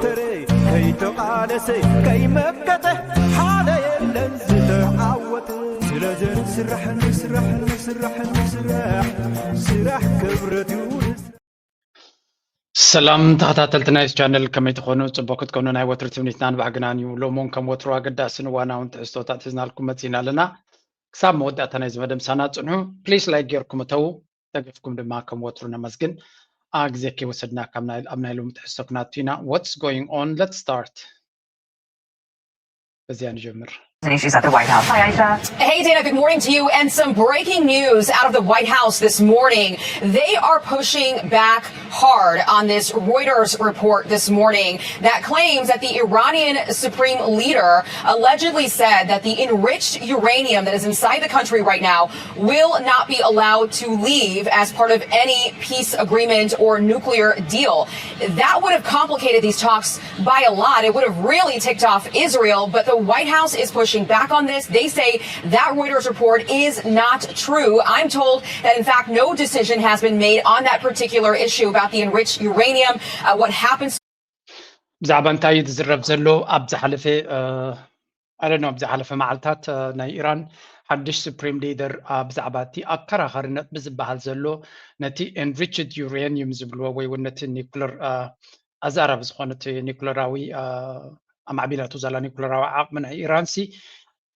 ተረ ከይተቓለሰ ከይመከተ ሓደ የለን ዝተዓወተ። ስለዚ ንስራሕ ንስራሕ ንስራሕ ንስራሕ ስራሕ ክብረት ይውርስ። ሰላም ተኸታተልቲ ናይ ቻነል፣ ከመይ ትኾኑ? ጽቡቅ ክትኮኑ ናይ ወትሩ ትምኒትናን ባህግናን እዩ። ሎሙን ከም ወትሩ ኣገዳስን እዋናውን ትሕዝቶታት ሒዝናልኩም መጺና ኣለና። ክሳብ መወዳእታ ናይዚ መደብ ምሳና ጽንሑ። ፕሊስ ላይክ ጌርኩም እተዉ፣ ደገፍኩም ድማ ከም ወትሩ ነመስግን። አ፣ ግዜ ከይወሰድና ካብ ናይ ኣብ ናይ ሎሚ ትሕዝቶ ክናቱ ኢና። What's going on? Let's start. በዚያ ንጀምር። Issues at the White House. Hi, Aisha. Hey, Dana, good morning to you. And some breaking news out of the White House this morning. They are pushing back hard on this Reuters report this morning that claims that the Iranian supreme leader allegedly said that the enriched uranium that is inside the country right now will not be allowed to leave as part of any peace agreement or nuclear deal. That would have complicated these talks by a lot. It would have really ticked off Israel, but the White House is pushing back on this. They say that Reuters report is not true. I'm told that, in fact, no decision has been made on that particular issue about the enriched uranium, uh, what happens. ብዛዕባ እንታይ እዩ ዝዝረብ ዘሎ? ኣብ ዝሓለፈ ኣለ ኣብ ዝሓለፈ መዓልታት ናይ ኢራን ሓድሽ ሱፕሪም ሊደር ብዛዕባ እቲ ኣከራኻሪ ነጥቢ ዝበሃል ዘሎ ነቲ enriched uranium ዝብልዎ ወይ እውን ነቲ ኒኩለር ኣዛራቢ ዝኾነ እቲ ኒኩለራዊ ኣማዕቢላቱ ዘላ ኒኩለራዊ ዓቕሚ ናይ ኢራን ሲ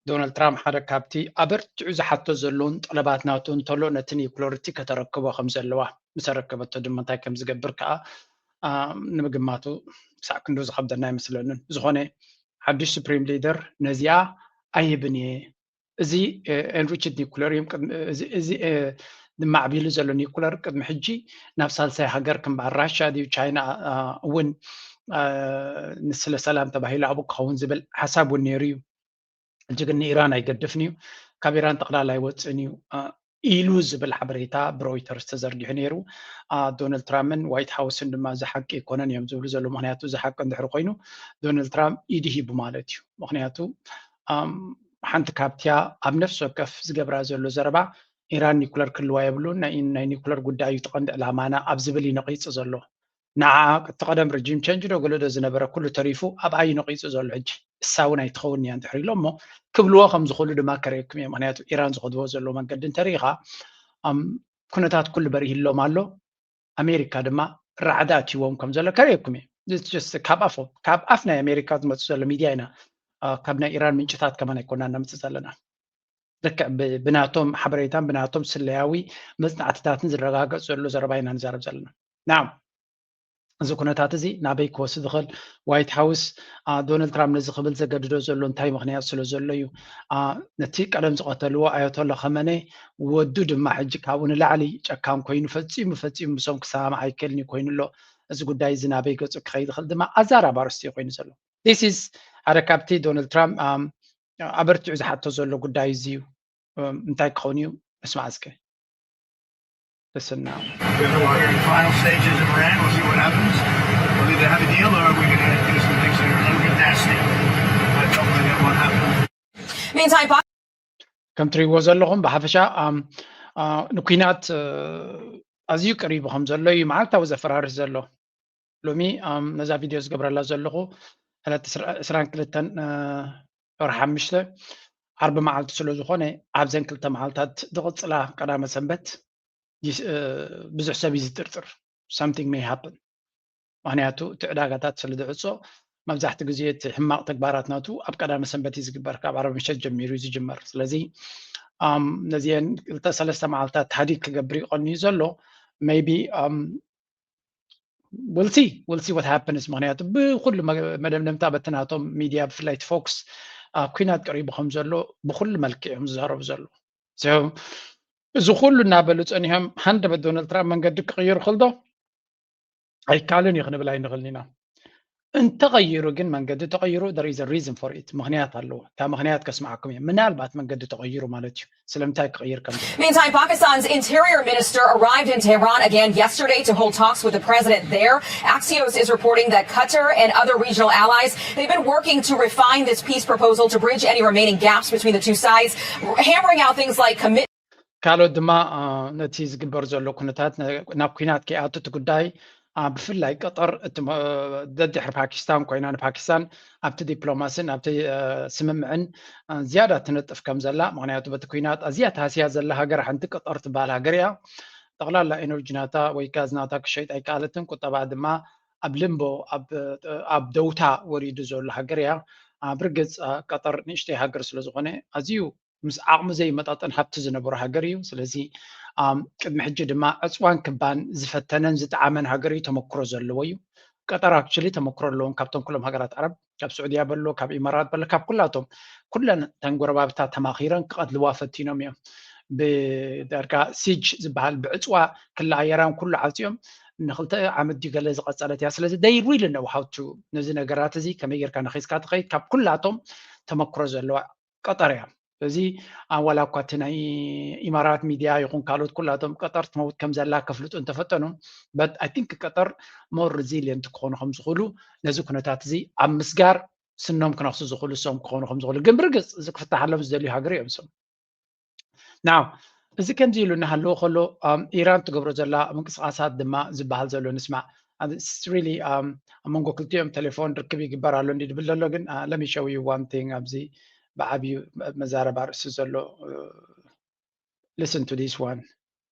ዶናልድ ትራምፕ ሓደ ካብቲ ኣበርቲዑ ዝሓቶ ዘለውን ጠለባት ናቱ እንተሎ ነቲ ኒኩለር እቲ ከተረክቦ ከም ዘለዋ፣ ምስ ኣረከበቶ ድማ እንታይ ከም ዝገብር ከዓ ንምግማቱ ክሳዕ ክንዶ ዝኸብደና ኣይመስለንን። ዝኾነ ሓድሽ ሱፕሪም ሊደር ነዚኣ ኣይህብን እየ፣ እዚ enriched nuclear እዩ፣ እዚ ማዕቢሉ ዘሎ ኒኩለር ቅድሚ ሕጂ ናብ ሳልሳይ ሃገር ከም በዓል ራሻ ድዩ ቻይና እውን ስለ ሰላም ተባሂሉ ኣብኡ ክኸውን ዝብል ሓሳብ እውን ነይሩ እዩ። ሕጂ ግን ንኢራን ኣይገድፍን እዩ፣ ካብ ኢራን ጠቕላላ ኣይወፅእን እዩ ኢሉ ዝብል ሓበሬታ ብሮይተርስ ተዘርጊሑ ነይሩ። ዶናልድ ትራምፕን ዋይት ሃውስን ድማ እዚ ሓቂ ኣይኮነን እዮም ዝብሉ ዘለዉ። ምክንያቱ እዚ ሓቂ እንድሕር ኮይኑ ዶናልድ ትራምፕ ኢዱ ሂቡ ማለት እዩ። ምክንያቱ ሓንቲ ካብቲያ ኣብ ነፍሲ ወከፍ ዝገብራ ዘሎ ዘረባ ኢራን ኒኩለር ክህልዋ የብሉን፣ ናይ ኒኩለር ጉዳይ እዩ እቲ ቀንዲ ዕላማና ኣብ ዝብል እዩ ነቒፁ ዘሎ። ንዓ እቲ ቀደም ርጂም ቸንጅ ዶ ገለ ዶ ዝነበረ ኩሉ ተሪፉ ኣብኣ እዩ ነቒፁ ዘሎ። ሕጂ እሳ እውን ኣይትኸውን እያ እንድሕር ኢሎ እሞ ክብልዎ ከም ዝኽእሉ ድማ ከርእየኩም እየ። ምክንያቱ ኢራን ዝኸድዎ ዘለዉ መንገዲ እንተሪኢኻ ኩነታት ኩሉ በሪህሎም ኣሎ። ኣሜሪካ ድማ ራዕዲ ኣትይዎም ከም ዘሎ ከርእየኩም እየ። ካብ ኣፎም ካብ ኣፍ ናይ ኣሜሪካ ዝመፁ ዘሎ ሚድያ ኢና ካብ ናይ ኢራን ምንጭታት ከማን ኣይኮናን ነምፅእ ዘለና። ልክዕ ብናቶም ሓበሬታን ብናቶም ስለያዊ መፅናዕትታትን ዝረጋገፅ ዘሎ ዘረባ ኢና ንዛረብ ዘለና። ናም እዚ ኩነታት እዚ ናበይ ክወስድ ይኽእል? ዋይት ሃውስ ዶናልድ ትራምፕ ነዚ ክብል ዘገድዶ ዘሎ እንታይ ምክንያት ስለ ዘሎ እዩ? ነቲ ቀደም ዝቐተልዎ ኣያቶላ ኸመነ ወዱ ድማ ሕጂ ካብኡ ንላዕሊ ጨካን ኮይኑ ፈጺሙ ፈጺሙ ምሶም ክሰማማዕ ኣይክእልን እዩ ኮይኑ ኣሎ። እዚ ጉዳይ እዚ ናበይ ገጹ ክኸይድ ይኽእል ድማ ኣዛራቢ ኣርእስቲ እዩ ኮይኑ ዘሎ። This is ሓደ ካብቲ ዶናልድ ትራምፕ ኣበርቲዑ ዝሓቶ ዘሎ ጉዳይ እዚ እዩ። እንታይ ክኸውን እዩ? እስማዕ እስከ። Listen now. We're in the final stages of Iran. We'll see what happens. We'll either have a deal or we're going to do some things that are a little bit nasty. But don't let that one happen. Meantime, ከም ትሪእዎ ዘለኹም ብሓፈሻ ንኩናት ኣዝዩ ቀሪቡ ከም ዘሎ እዩ መዓልታዊ ዘፈራርህ ዘሎ። ሎሚ ነዛ ቪድዮ ዝገብረላ ዘለኹ ዕለት ዕስራን ክልተን ወርሒ ሓሙሽተ ዓርቢ መዓልቲ ስለ ዝኾነ ኣብዘን ክልተ መዓልታት ዝቕፅላ ቀዳመ ሰንበት ብዙሕ ሰብ እዩ ዝጥርጥር። Something may happen። ምክንያቱ እቲ ዕዳጋታት ስለ ዝዕፆ መብዛሕቲ ግዜ እቲ ሕማቕ ተግባራት ናቱ ኣብ ቀዳመ ሰንበት እዩ ዝግበር። ካብ ዓርቢ ምሸት ጀሚሩ እዩ ዝጅመር። ስለዚ ነዚአን ክልተ ሰለስተ መዓልታት ታህዲድ ክገብር እዩ ቀንዩ ዘሎ። Maybe we'll see we'll see what happens። ምክንያቱ ብኩሉ መደምደምታ በቲ ናቶም ሚድያ ብፍላይ እቲ ፎክስ ኩናት ቀሪቡ ከም ዘሎ ብኩሉ መልክዕ እዮም ዝዛረቡ ዘለዉ። እዚ ኩሉ እናበሉ ፀኒሖም ሃንደበት ዶናልድ ትራምፕ መንገዲ ክቕይር ክልዶ ኣይካልን እዩ ክንብል ኣይንኽእልን ኢና። እንተቐይሩ ግን መንገዲ ተቐይሩ there is a reason for it፣ ምክንያት ኣለዎ። እታ ምክንያት ከስምዓኩም እየ። ምናልባት መንገዲ ተቐይሩ ማለት እዩ። ስለምንታይ ክቕይር ከም ዝኽእል። Meantime, Pakistan's interior minister arrived in Tehran again yesterday to hold talks with the president there. Axios is reporting that Qatar and other regional allies, they've been working to refine this peace proposal to bridge any remaining gaps between the two sides, hammering out things like commitment. ካልኦት ድማ ነቲ ዝግበር ዘሎ ኩነታት ናብ ኩናት ከይኣቱ እቲ ጉዳይ ብፍላይ ቀጠር ደድሕሪ ፓኪስታን ኮይና ንፓኪስታን ኣብቲ ዲፕሎማስን ኣብቲ ስምምዕን ዝያዳ ትነጥፍ ከም ዘላ፣ ምክንያቱ በቲ ኩናት ኣዝያ ተሃስያ ዘላ ሃገር ሓንቲ ቀጠር ትበሃል ሃገር እያ። ጠቕላላ ኤነርጂ ናታ ወይ ጋዝ ናታ ክሸይጥ ኣይከኣለትን። ቁጠባ ድማ ኣብ ልምቦ ኣብ ደውታ ወሪዱ ዘሎ ሃገር እያ። ብርግፅ ቀጠር ንእሽተይ ሃገር ስለዝኾነ ኣዝዩ ምስ ዓቕሚ ዘይመጣጠን ሃብቲ ዝነበሮ ሃገር እዩ። ስለዚ ቅድሚ ሕጂ ድማ ዕፅዋን ክባን ዝፈተነን ዝጠዓመን ሃገር እዩ። ተመክሮ ዘለዎ እዩ። ቀጠር ኣክቹሊ ተመክሮ ኣለዎም ካብቶም ኩሎም ሃገራት ዓረብ፣ ካብ ስዑድያ በሎ፣ ካብ ኢማራት በሎ፣ ካብ ኩላቶም ኩለን ተንጎረባብታ ተማኺረን ክቐትልዋ ፈቲኖም እዮም። ብደርጋ ሲጅ ዝበሃል ብዕፅዋ ክለኣየራን ኩሉ ዓፅዮም ንክልተ ዓመት ድዩ ገለ ዝቐፀለት እያ። ስለዚ they really know how to ነዚ ነገራት እዚ ከመይ ጌርካ ነኺስካ ትኸይድ ካብ ኩላቶም ተመክሮ ዘለዋ ቀጠር እያ። እዚ ዋላ እኳ እቲ ናይ ኢማራት ሚድያ ይኹን ካልኦት ኩላቶም ቀጠር ትመውት ከም ዘላ ከፍልጡ እንተፈጠኑ፣ but I think ቀጠር more resilient ክኾኑ ከም ዝኽእሉ ነዚ ኩነታት እዚ ኣብ ምስጋር ስኖም ክነኽሱ ዝኽእሉ እሶም ክኾኑ ከም ዝኽእሉ ግን ብርግፅ እዚ ክፍታሓሎም ዝደልዩ ሃገር እዮም እሶም። ናው እዚ ከምዚ ኢሉ እናሃለዎ ከሎ ኢራን ትገብሮ ዘላ ምንቅስቃሳት ድማ ዝበሃል ዘሎ ንስማዕ። ኣብ መንጎ ክልቲኦም ቴሌፎን ርክብ ይግበር ኣሎ እንዲ ድብል ዘሎ ግን let me show you one thing ኣብዚ ብዓብዩ መዛረባ ርእሲ ዘሎ listen to this one.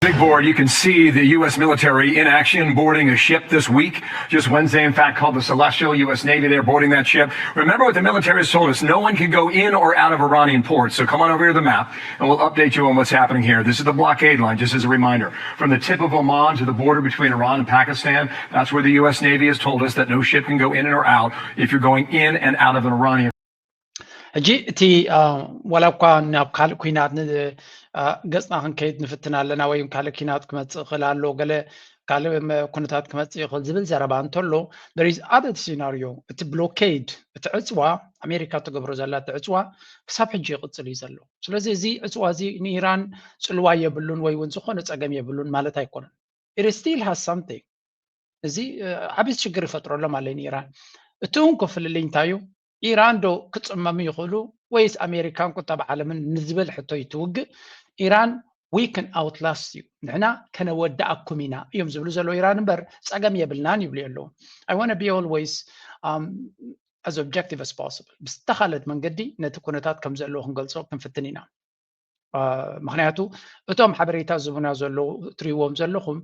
Big board, you can see the U S military in action boarding a ship this week. Just Wednesday, in fact, called the Celestial, U S Navy there boarding that ship. Remember what the military has told us, no one can go in or out of Iranian ports. So come on over to the map and we'll update you on what's happening here. This is the blockade line, just as a reminder. From the tip of Oman to the border between Iran and Pakistan, that's where the U S Navy has told us that no ship can go in or out if you're going in and out of an Iranian ሕጂ እቲ ዋላ እኳ ናብ ካልእ ኩናት ገፅና ክንከይድ ንፍትን ኣለና ወይ ካልእ ኩናት ክመፅእ ይኽእል ኣሎ ገለ ካልእ ኩነታት ክመፅእ ይኽእል ዝብል ዘረባ እንተሎ there is other scenario። እቲ ብሎኬድ እቲ ዕፅዋ ኣሜሪካ ትገብሮ ዘላ እቲ ዕፅዋ ክሳብ ሕጂ ይቕፅል እዩ ዘሎ። ስለዚ እዚ ዕፅዋ እዚ ንኢራን ፅልዋ የብሉን ወይ እውን ዝኾነ ፀገም የብሉን ማለት ኣይኮነን። It still has something። እዚ ዓብይ ሽግር ይፈጥረሎም ኣሎ ንኢራን። እቲ እንኮ ፍልልይ እንታይ እዩ? ኢራን ዶ ክፅመሙ ይኽእሉ ወይስ ኣሜሪካን ቁጠባ ዓለምን ንዝብል ሕቶ ይትውግእ። ኢራን we can outlast you፣ ንሕና ከነወዳእኩም ኢና እዮም ዝብሉ ዘለዉ ኢራን እምበር ፀገም የብልናን ይብሉ ኣለዉ። I want to be always as objective as possible። ብዝተኻለት መንገዲ ነቲ ኩነታት ከም ዘለዎ ክንገልፆ ክንፍትን ኢና። ምክንያቱ እቶም ሓበሬታ ዝቡና ዘለዉ ትሪእዎም ዘለኹም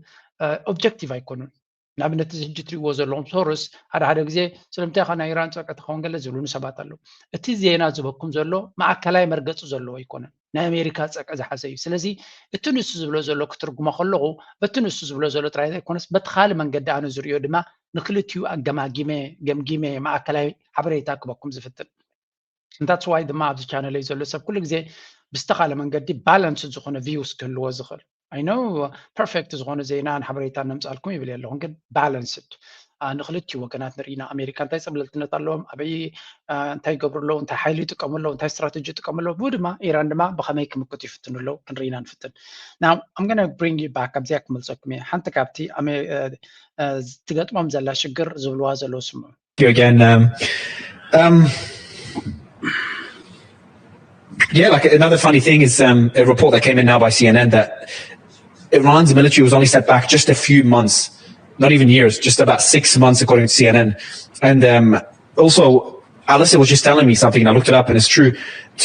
ኦብጀክቲቭ ኣይኮኑን። ንኣብነት እዚ ሕጂ ትሪእዎ ዘለኹም ሶርስ ሓደ ሓደ ግዜ ስለምንታይ ኻ ናይ ኢራን ፀቀ ተኸውን ገለ ዝብሉኒ ሰባት ኣለዉ። እቲ ዜና ዝበኩም ዘሎ ማእከላይ መርገፂ ዘለዎ ኣይኮነን፣ ናይ ኣሜሪካ ፀቀ ዝሓዘ እዩ። ስለዚ እቲ ንሱ ዝብሎ ዘሎ ክትርጉሞ ከለኹ በቲ ንሱ ዝብሎ ዘሎ ጥራይ ዘይኮነስ በቲ ካልእ መንገዲ ኣነ ዝሪኦ ድማ ንክልቲኡ ኣገማጊመ ገምጊመ ማእከላይ ሓበሬታ ክበኩም ዝፍትን። እንታትስ ዋይ ድማ ኣብዚ ቻነለይ ዘሎ ሰብ ኩሉ ግዜ ብዝተኻለ መንገዲ ባላንስ ዝኾነ ቪውስ ክህልዎ ዝኽእል ኣይኖ ፐርፌክት ዝኾነ ዜና ንሓበሬታ ነምፃልኩም ይብል ኣለኹም ግን ባላንስድ ንክልቲኡ ወገናት ንርኢና ኣሜሪካ እንታይ ፀብለልትነት ኣለዎም ኣበይ እንታይ ይገብሩ ኣለዉ እንታይ ሓይሊ ይጥቀሙ ኣለዉ እንታይ ስትራተጂ ይጥቀሙ ኣለዉ ብኡ ድማ ኢራን ድማ ብኸመይ ክምክቱ ይፍትኑ ኣለዉ ክንርኢና ንፍትን now I'm gonna bring you back ኣብዚኣ ክመልሰኩም እየ ሓንቲ ካብቲ ትገጥሞም ዘላ ሽግር ዝብልዋ ዘለዉ ስምዑ you again. Um, um, yeah, like another funny thing is um, a report that came in now by C N N that Iran's military was only set back just a few months, not even years, just about six months, according to C N N. And um, also, Alyssa was just telling me something, and I looked it up, and it's true.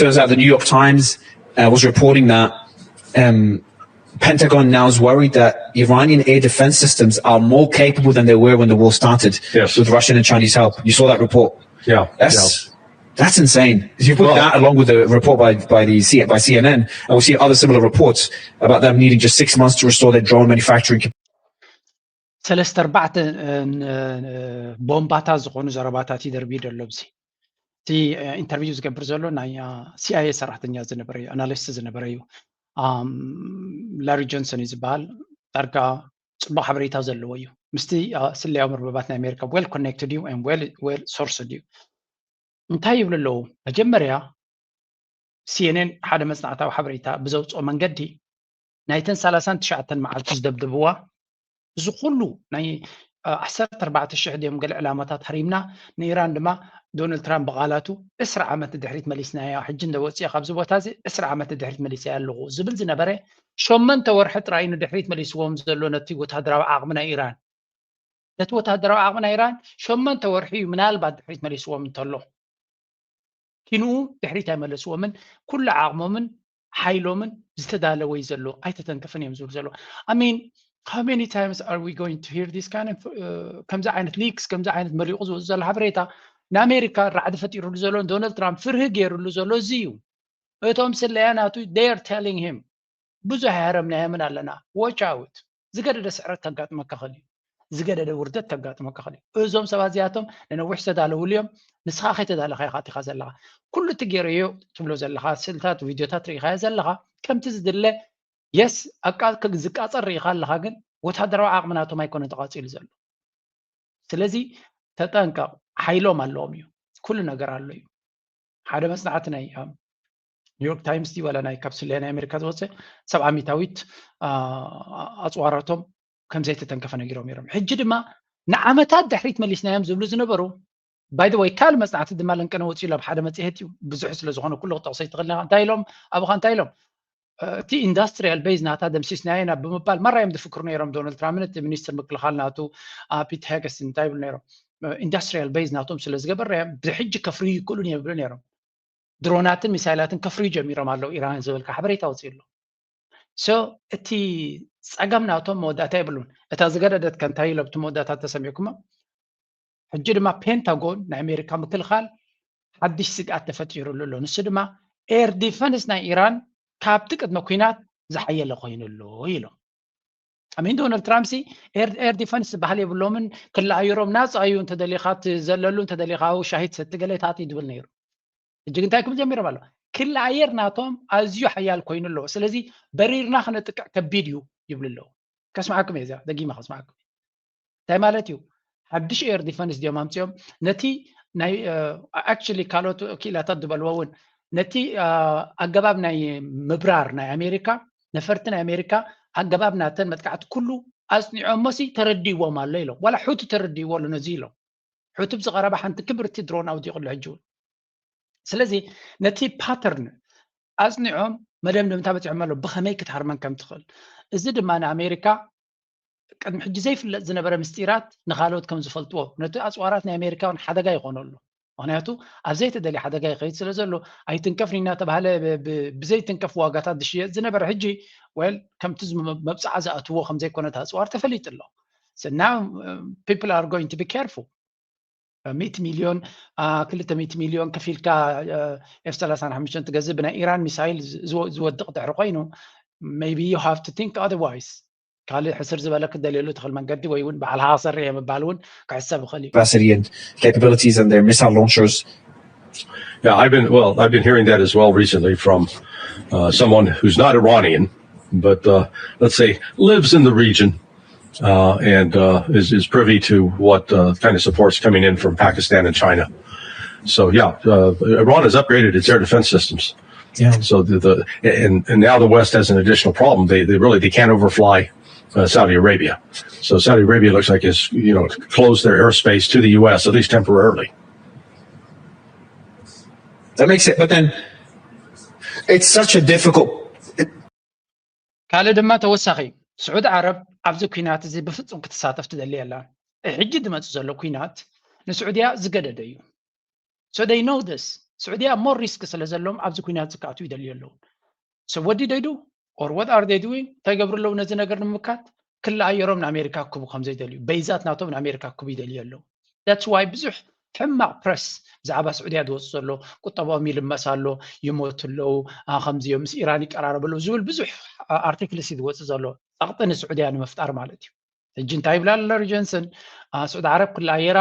Turns out the New York Times uh, was reporting that um, Pentagon now is worried that Iranian air defense systems are more capable than they were when the war started yes. with Russian and Chinese help. You saw that report. Yeah. That's yeah. That's insane. If you put well, that along with the report by by the C, by C N N, and we've seen other similar reports about them needing just six months to restore their drone manufacturing. ሰለስተ ኣርባዕተ ቦምባታት ዝኾኑ ዘረባታት ይደርቢ ደሎ ብዚ እቲ ኢንተርቪው ዝገብር ዘሎ ናይ ሲኣይኤ ሰራሕተኛ ዝነበረ እዩ ኣናሊስት ዝነበረ እዩ ላሪ ጆንሰን እዩ ዝበሃል ዳርጋ ፅቡቅ ሓበሬታ ዘለዎ እዩ ምስቲ ስለያዊ መርበባት ናይ ኣሜሪካ well connected እዩ well sourced እዩ እንታይ ይብሉ ኣለዉ መጀመርያ ሲኤንኤን ሓደ መፅናዕታዊ ሓበሬታ ብዘውፅኦ መንገዲ ናይተን ሰላሳን ትሽዓተን መዓልቲ ዝደብደብዋ እዚ ኩሉ ናይ ዓሰርተ ኣርባዕተ ሽሕ ድዮም ገለ ዕላማታት ሃሪምና ንኢራን ድማ ዶናልድ ትራምፕ ብቓላቱ ዕስራ ዓመት ንድሕሪት መሊስናያ ሕጂ እንደ ወፅያ ካብዚ ቦታ እዚ ዕስራ ዓመት ንድሕሪት መሊሰያ ኣለኹ ዝብል ዝነበረ ሸመንተ ወርሒ ጥራይ ንድሕሪት መሊስዎም ዘሎ ነቲ ወታደራዊ ዓቕሚ ናይ ኢራን ነቲ ወታደራዊ ዓቕሚ ናይ ኢራን ሸመንተ ወርሒ እዩ ምናልባት ድሕሪት መሊስዎም እንተሎ። ኪንኡ ድሕሪት ኣይመለስዎምን። ኩሉ ዓቕሞምን ሓይሎምን ዝተዳለወ እዩ ዘሎ፣ ኣይተተንከፈን እዮም ዝብሉ ዘሎ። I mean, how many times are we going to hear this kind of ከምዚ ዓይነት ሊክስ፣ ከምዚ ዓይነት መሊቑ ዝወፁ ዘሎ ሓበሬታ? ንኣሜሪካ ራዕዲ ፈጢሩሉ ዘሎ፣ ዶናልድ ትራምፕ ፍርሂ ገይሩሉ ዘሎ እዚ እዩ። እቶም ስለያ ናቱ they are telling him ብዙሕ ኣየረምናዮምን ኣለና፣ watch out። ዝገደደ ስዕረት ተጋጥመካ ኸል እዩ፣ ዝገደደ ውርደት ተጋጥመካ ኸል እዩ። እዞም ሰባት እዚኣቶም ንነዊሕ ዝተዳለውሉ እዮም። ንስኻ ከይተዳለኻ ኢኻ ኣቲኻ ዘለኻ። ኩሉ እቲ ገይረዮ ትብሎ ዘለኻ ስእልታት፣ ቪድዮታት ርኢኻዮ ዘለኻ ከምቲ ዝድለ፣ የስ፣ ዝቃፀር ርኢኻ ኣለኻ፣ ግን ወታደራዊ ዓቕሚ ናቶም ኣይኮነን ተቓፂሉ ዘሎ። ስለዚ ተጠንቀቕ። ሓይሎም ኣለዎም እዩ፣ ኩሉ ነገር ኣሎ እዩ። ሓደ መፅናዕቲ ናይ ኒውዮርክ ታይምስ ድዩ ዋላ ናይ ካብ ስለያ ናይ ኣሜሪካ ዝወፀ፣ ሰብዓ ሚታዊት ኣፅዋራቶም ከም ዘይተተንከፈ ነጊሮም ነይሮም። ሕጂ ድማ ንዓመታት ድሕሪት መሊስናዮም ዝብሉ ዝነበሩ፣ by the way፣ ካልእ መፅናዕቲ ድማ ለንቀነ ወፂኡ ኣብ ሓደ መፅሄት እዩ፣ ብዙሕ ስለ ዝኾነ ኩሉ ክጠቕሶ ይትኽእል። እንታይ ኢሎም ኣብኻ፣ እንታይ ኢሎም? እቲ ኢንዳስትሪያል ቤዝ ናታ ደምሲስናዮ ኢና ብምባል ማራ እዮም ዝፍክሩ ነይሮም። ዶናልድ ትራምፕ፣ እቲ ሚኒስትር ምክልኻል ናቱ ፒት ሄግሴት እንታይ ይብሉ ነይሮም? ኢንዳስትሪያል ቤዝ ናቶም ስለ ዝገበርናዮ ብሕጂ ከፍርዩ ይክእሉን እዮም ይብሉ ነይሮም። ድሮናትን ሚሳይላትን ከፍርዩ ጀሚሮም ኣለዉ ኢራን ዝብል ሓበሬታ ወፂኡ ኣሎ። So እቲ ፀገም ናቶም መወዳእታ የብሉን። እታ ዝገደደት ከ እንታይ ኢሎም ኣብቲ መወዳእታ ተሰሚዕኩሞ? ሕጂ ድማ ፔንታጎን ናይ ኣሜሪካ ምክልኻል ሓድሽ ስግኣት ተፈጢሩሉ ኣሎ። ንሱ ድማ ኤር ዲፈንስ ናይ ኢራን ካብቲ ቅድመ ኲናት ዝሓየለ ኮይኑ ኣሎ ኢሎም። I mean ዶናልድ ትራምፕ ሲ ኤር ዲፈንስ ዝበሃል የብሎምን፣ ክለኣየሮም ናፃ እዩ፣ እንተደሊኻ ዘለሉ እንተደሊኻ ሻሂ ትሰቲ ገለ ታት እዩ ዝብል ነይሩ። ሕጂ ግን እንታይ ክብል ጀሚሮም ኣሎ? ክለኣየር ናቶም ኣዝዩ ሓያል ኮይኑ ኣሎ። ስለዚ በሪርና ክነጥቅዕ ከቢድ እዩ ይብሉ ኣለዉ። ከስምዓኩም እየ፣ እዚኣ ደጊመ ከስምዓኩም እየ። እንታይ ማለት እዩ? ሓድሽ ኤር ዲፈንስ ድዮም ኣምፅኦም? ነቲ ናይ actually ካልኦት ክኢላታት ዝበልዎ እውን ነቲ ኣገባብ ናይ ምብራር ናይ ኣሜሪካ፣ ነፈርቲ ናይ ኣሜሪካ ኣገባብ ናተን መጥቃዕቲ ኩሉ ኣፅኒዖሞ ሲ ተረዲእዎም ኣሎ ኢሎም። ዋላ ሑቲ ተረዲእዎ ኣሎ ነዚ ኢሎም። ሑቲ ብዝቐረባ ሓንቲ ክብርቲ ድሮን ኣውዲቑ ኣሎ ሕጂ እውን። ስለዚ ነቲ ፓተርን ኣፅኒዖም መደምደምታ በፂሖም ኣሎ ብኸመይ ክትሃርመን ከም ትኽእል። እዚ ድማ ንኣሜሪካ ቅድሚ ሕጂ ዘይፍለጥ ዝነበረ ምስጢራት ንኻልኦት ከም ዝፈልጥዎ፣ ነቲ ኣፅዋራት ናይ ኣሜሪካ እውን ሓደጋ ይኾኖ ኣሎ። ምክንያቱ ኣብ ዘይተደልየ ሓደጋ ይኸይድ ስለ ዘሎ ኣይትንከፍን እናተባሃለ ብዘይትንከፍ ዋጋታት ዝሽየጥ ዝነበረ ሕጂ well ከምቲ መብፅዓ ዝኣትዎ ከም ዘይኮነ እቲ ኣፅዋር ተፈሊጡ ኣሎ። So now people are going to be careful። ሚእቲ ሚልዮን ክልተ ሚእቲ ሚልዮን ከፊልካ ኤፍ ሰላሳን ሓሙሽተን ትገዝእ ብናይ ኢራን ሚሳይል ዝወድቕ ድሕሪ ኮይኑ maybe you have to think otherwise። ካልእ ሕስር ዝበለ ክትደልየሉ ትኽእል መንገዲ ወይ እውን ባዕልኻ ክሰርሕ እየ ምባል እውን ክሕሰብ ይኽእል እዩ። capacity and capabilities and their missile launchers. Yeah, I've been well. I've been hearing that as well recently from uh, someone who's not Iranian, but uh, let's say lives in the region uh, and uh, is, is privy to what uh, kind of support's coming in from Pakistan and China. So yeah, uh, Iran has upgraded its air defense systems. Yeah. So the, the and, and now the West has an additional problem. They, they really they can't overfly uh, Saudi Arabia. So Saudi Arabia looks like it's you know closed their airspace to the U S at least temporarily. That makes it, but then it's such a difficult. ካልእ ድማ ተወሳኺ፣ ስዑዲ ዓረብ ኣብዚ ኲናት እዚ ብፍጹም ክትሳተፍ ትደሊ የላን። ሕጂ ዝመጽእ ዘሎ ኲናት ንስዑድያ ዝገደደ እዩ። So they know this። ስዑድያ more risk ስለ ዘለዎም ኣብዚ ኲናት እዚ ክኣትዉ ይደልዩ ኣለዉ። So what do they do? Or what are they doing? እንታይ ይገብሩ ኣለዉ ነዚ ነገር ንምምካት? ክለኣየሮም ንኣሜሪካ ክቡ ከም ዘይደልዩ፣ በይዛት ናቶም ንኣሜሪካ ክቡ ይደልዩ ኣለዉ። That's why ብዙሕ ሕማቕ ፕረስ ብዛዕባ ስዑድያ ዝወፅ ዘሎ፣ ቁጠባኦም ይልመስ ኣሎ፣ ይሞቱ ኣለዉ፣ ከምዚ እዮም፣ ምስ ኢራን ይቀራረቡ ኣለዉ ዝብል ብዙሕ ኣርቲክልስ እዩ ዝወፅእ ዘሎ፣ ፀቕጢ ንስዑድያ ንምፍጣር ማለት እዩ። ሕጂ እንታይ ይብላ ኣሎ ሪጀንስን? ስዑዲ ዓረብ ክለኣየራ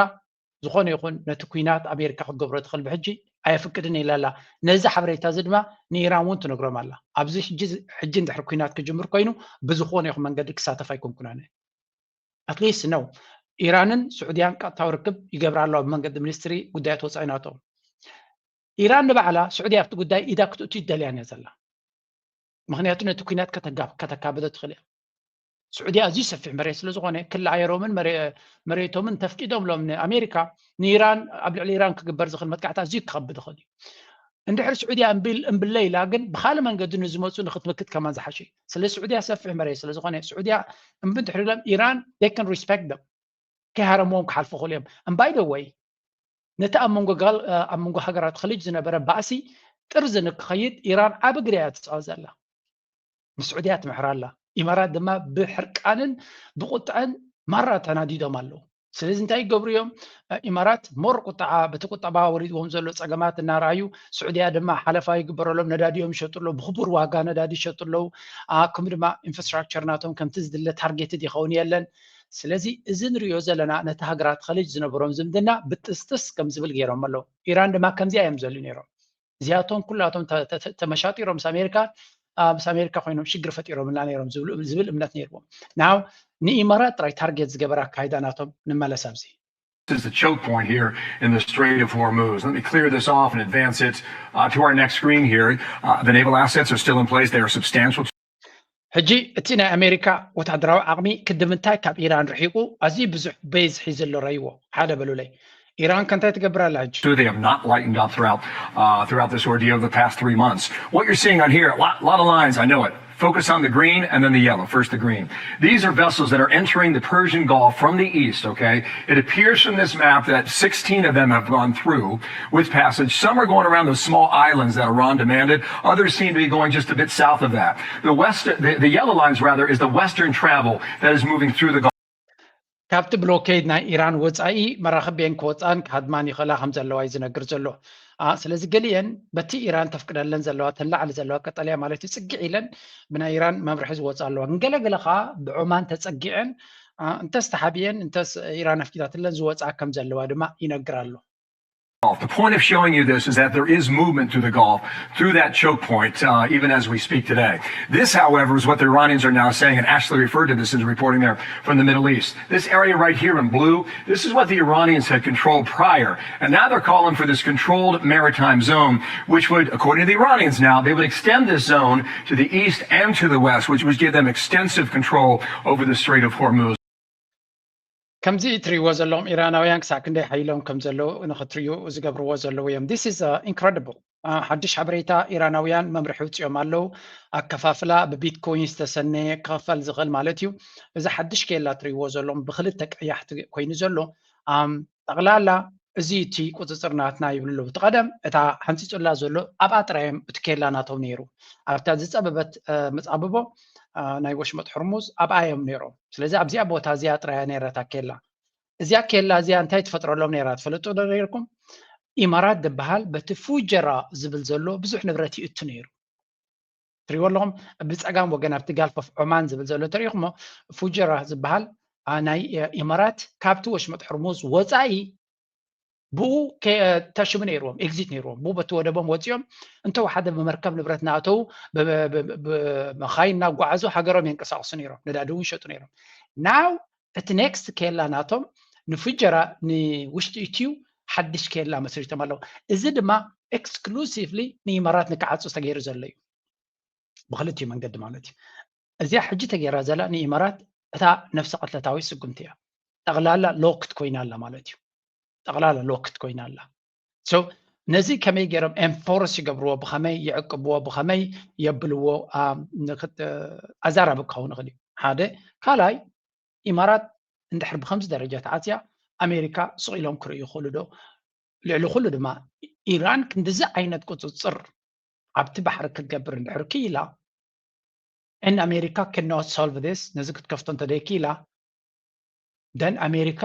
ዝኾነ ይኹን ነቲ ኲናት ኣሜሪካ ክትገብሮ ትኽእል ብሕጂ ኣየፍቅድን ኢላ ኣላ። ነዚ ሓበሬታ እዚ ድማ ንኢራን እውን ትነግሮም ኣላ። ኣብዚ ሕጂ እንድሕር ኲናት ክጅምር ኮይኑ ብዝኾነ ይኹን መንገዲ ክሳተፍ ኣይኮንኩን ኣነ። At least no። ኢራንን ስዑድያን ቀጥታዊ ርክብ ይገብራ ኣለዋ ብመንገዲ ሚኒስትሪ ጉዳያት ወፃኢ ናቶም። ኢራን ንባዕላ ስዑድያ ኣብቲ ጉዳይ ኢዳ ክትእቱ ይደልያን እያ ዘላ። ምክንያቱ ነቲ ኲናት ከተካብዶ ትኽእል እያ። ስዑድያ ኣዝዩ ሰፊሕ መሬት ስለ ዝኾነ ክለኣየሮምን መሬቶምን ተፍቂዶምሎም ንኣሜሪካ ንኢራን ኣብ ልዕሊ ኢራን ክግበር ዝኽእል መጥቃዕቲ ኣዝዩ ክኸብድ ይኽእል እዩ። እንድሕር ስዑድያ እምብለ ኢላ ግን ብካልእ መንገዲ ንዝመፁ ንክትምክት ከማን ዝሓሸ እዩ። ስለ ስዑድያ ሰፊሕ መሬት ስለ ዝኾነ ስዑድያ እምቢ እንድሕር ኢሎም ኢራን they can respect them። ከይሃረምዎም ክሓልፉ ክእሉ እዮም። እምባይ ደወይ ነቲ ኣብ መንጎ ጋል ኣብ መንጎ ሃገራት ኸሊጅ ዝነበረ ባእሲ ጥርዚ ንክኸይድ ኢራን ዓቢ ግደ እያ ትስዖ ዘላ። ንስዑድያ ትምሕር ኣላ። ኢማራት ድማ ብሕርቃንን ብቁጥዐን ማራ ተናዲዶም ኣለዉ። ስለዚ እንታይ ይገብሩ እዮም? ኢማራት ሞር ቁጠዓ በቲ ቁጠባ ወሪድዎም ዘሎ ጸገማት እናረኣዩ፣ ስዑድያ ድማ ሓለፋ ይግበረሎም፣ ነዳዲ እዮም ይሸጡ ኣለዉ፣ ብክቡር ዋጋ ነዳዲ ይሸጡ ኣለዉ። ከምኡ ድማ ኢንፍራስትራክቸር ናቶም ከምቲ ዝድለ ታርጌትድ ይኸውን የለን። ስለዚ እዚ ንሪኦ ዘለና ነቲ ሃገራት ኸሊጅ ዝነበሮም ዝምድና ብጥስጥስ ከም ዝብል ገይሮም ኣለዉ። ኢራን ድማ ከምዚኣ እዮም ዘልዩ ነይሮም። እዚኣቶም ኩላቶም ተመሻጢሮም ምስ ኣሜሪካ ምስ ኣሜሪካ ኮይኖም ሽግር ፈጢሮምልና ነይሮም ዝብል እምነት ነይርዎም። ናው ንኢማራት ጥራይ ታርጌት ዝገበረ ኣካይዳ ናቶም። ንመለስ ኣብዚ This is the choke point here in the Strait of Hormuz. Let me clear this off and advance it uh, to our next screen here. Uh, the naval assets are still in place. They are substantial. ሕጂ እቲ ናይ ኣሜሪካ ወታደራዊ ዓቕሚ ክድምንታይ ካብ ኢራን ርሒቁ ኣዝዩ ብዙሕ በዝሒ ዘሎ ረይዎ ሓደ በሉለይ። ኢራን ከንታይ ትገብር ኣላ ሕጂ? They have not lightened up throughout uh, throughout this ordeal the past three months. What you're seeing on here, a lot, lot of lines, I know it. Focus on the green and then the yellow. First, the green. These are vessels that are entering the Persian Gulf from the east, okay? It appears from this map that sixteen of them have gone through with passage. Some are going around those small islands that Iran demanded. Others seem to be going just a bit south of that. The, west, the, the yellow lines, rather, is the western travel that is moving through the Gulf. ካብቲ ብሎኬድ ናይ ኢራን ወፃኢ መራኽቢየን ክወፃን ክሃድማን ይኽእላ ከም ዘለዋ እዩ ዝነግር ዘሎ። ስለዚ ገሊአን በቲ ኢራን ተፍቅደለን ዘለዋ ተላዕሊ ዘለዋ ቀጠልያ ማለት እዩ ፅግዕ ኢለን ብናይ ኢራን መምርሒ ዝወፃ ኣለዋ። ንገለገለ ከዓ ብዑማን ተፀጊዐን እንተስ ተሓቢአን እንተስ ኢራን ኣፍቂዳትለን ዝወፃ ከም ዘለዋ ድማ ይነግር ኣሎ። The point of showing you this is that there is movement through the Gulf, through that choke point, uh, even as we speak today. This, however, is what the Iranians are now saying, and Ashley referred to this in the reporting there from the Middle East. This area right here in blue, this is what the Iranians had controlled prior. And now they're calling for this controlled maritime zone, which would, according to the Iranians now, they would extend this zone to the east and to the west, which would give them extensive control over the Strait of Hormuz. ከምዚ እትሪእዎ ዘለኹም ኢራናውያን ክሳዕ ክንደይ ሓይሎም ከም ዘለዉ ንኽትሪኡ ዝገብርዎ ዘለዉ እዮም። This is incredible. ሓድሽ ሓበሬታ፣ ኢራናውያን መምርሒ ውፅኦም ኣለዉ። ኣከፋፍላ ብቢትኮይን ዝተሰነየ ክኽፈል ዝኽእል ማለት እዩ። እዚ ሓድሽ ኬላ ትሪእዎ ዘለኹም ብክልተ ቀያሕቲ ኮይኑ ዘሎ ጠቕላላ እዚ እቲ ቁፅፅር ናትና ይብሉ ኣለዉ። እቲ ቀደም እታ ሓንፂፁላ ዘሎ ኣብኣ ጥራይ እዮም እቲ ኬላ ናቶም ነይሩ። ኣብታ ዝፀበበት መፃብቦ ናይ ወሽመጥ ሕርሙዝ ኣብኣ እዮም ነይሮም። ስለዚ ኣብዚኣ ቦታ እዚኣ ጥራያ ነይራ እታ ኬላ። እዚኣ ኬላ እዚኣ እንታይ ትፈጥረሎም ነይራ ትፈልጡ ዶ ነይርኩም? ኢማራት ዝበሃል በቲ ፉጀራ ዝብል ዘሎ ብዙሕ ንብረት ይእቱ ነይሩ። ትሪእዎ ኣለኹም ብፀጋም ወገን ኣብቲ ጋልፍ ኦፍ ዖማን ዝብል ዘሎ ተሪኢኹሞ ፉጀራ ዝበሃል ናይ ኢማራት ካብቲ ወሽመጥ ሕርሙዝ ወፃኢ ብኡ ተሽሙ ነይርዎም፣ ኤግዚት ነይርዎም። ብኡ በቲ ወደቦም ወፂኦም እንተወሓደ ብመርከብ ንብረት እናእተዉ ብመኻይን እናጓዓዙ ሃገሮም የንቀሳቕሱ ነይሮም። ነዳዲ እውን ይሸጡ ነይሮም። ናው እቲ ኔክስት ኬላ ናቶም ንፉጀራ ንውሽጢ ኢትዩ ሓድሽ ኬላ መስሪቶም ኣለዉ። እዚ ድማ ኤክስክሉሲቭሊ ንኢማራት ንክዓፁ ተገይሩ ዘሎ እዩ። ብክልቲኡ መንገዲ ማለት እዩ። እዚኣ ሕጂ ተገይራ ዘላ ንኢማራት እታ ነፍሰ ቅትለታዊ ስጉምቲ እያ። ጠቕላላ ሎክት ኮይና ኣላ ማለት እዩ። ጠቕላላ ሎክት ኮይና ኣላ። So ነዚ ከመይ ገይሮም ኤንፎርስ ይገብርዎ፣ ብኸመይ ይዕቅብዎ፣ ብኸመይ የብልዎ ኣዛራቢ ክኸውን ይኽእል እዩ። ሓደ ካልኣይ ኢማራት እንድሕር ብከምዚ ደረጃ ተዓፅያ ኣሜሪካ ስቕ ኢሎም ክርእዩ ይኽእሉ ዶ? ልዕሊ ኩሉ ድማ ኢራን ክንድዚ ዓይነት ቁፅፅር ኣብቲ ባሕሪ ክትገብር እንድሕር ክኢላ and America cannot solve this ነዚ ክትከፍቶ እንተደይክኢላ then ኣሜሪካ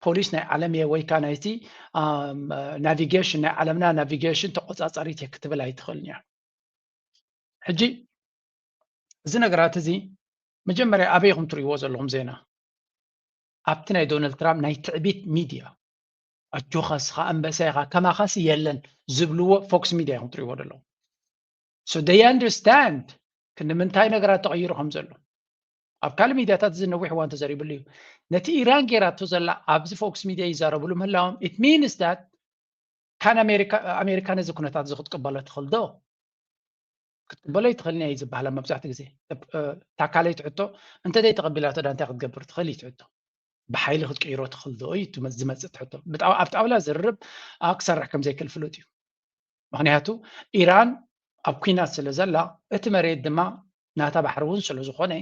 ፖሊስ ናይ ዓለም እየ ወይ ከዓ ናይቲ ናቪጌሽን ናይ ዓለምና ናቪጌሽን ተቆፃፃሪት እየ ክትብል ኣይትኽእልን እያ። ሕጂ እዚ ነገራት እዚ መጀመርያ ኣበይ ኢኹም ትርእይዎ ዘለኹም ዜና? ኣብቲ ናይ ዶናልድ ትራምፕ ናይ ትዕቢት ሚድያ ኣጆኻ እስኻ ኣንበሳ ኢኻ ከማኻሲ የለን ዝብልዎ ፎክስ ሚድያ ኢኹም ትርእይዎ ዘለኹም። So they understand ክንዲ ምንታይ ነገራት ተቐይሩ ከም ዘሎ ኣብ ካልእ ሚድያታት እዚ ነዊሕ እዋን ተዘሪብሉ እዩ። ነቲ ኢራን ገይራቶ ዘላ ኣብዚ ፎክስ ሚድያ ይዛረብሉ ምህላዎም it means that ካን ኣሜሪካ ኣሜሪካ ነዚ ኩነታት እዚ ክትቅበሎ ትኽእል ዶ? ክትቅበሎ ይትኽእልን እያ እዩ ዝበሃል ኣብ መብዛሕትኡ ግዜ። እታ ካልኣይቲ ሕቶ እንተዘይ ተቐቢላቶ ዳ እንታይ ክትገብር ትኽእል እዩ እቲ ሕቶ። ብሓይሊ ክትቅይሮ ትኽእል ዶ እዩ ዝመፅእ እቲ ሕቶ። ኣብ ጣውላ ዝርርብ ክሰርሕ ከም ዘይክእል ፍሉጥ እዩ። ምኽንያቱ ኢራን ኣብ ኲናት ስለ ዘላ እቲ መሬት ድማ ናታ ባሕሪ እውን ስለ ዝኾነ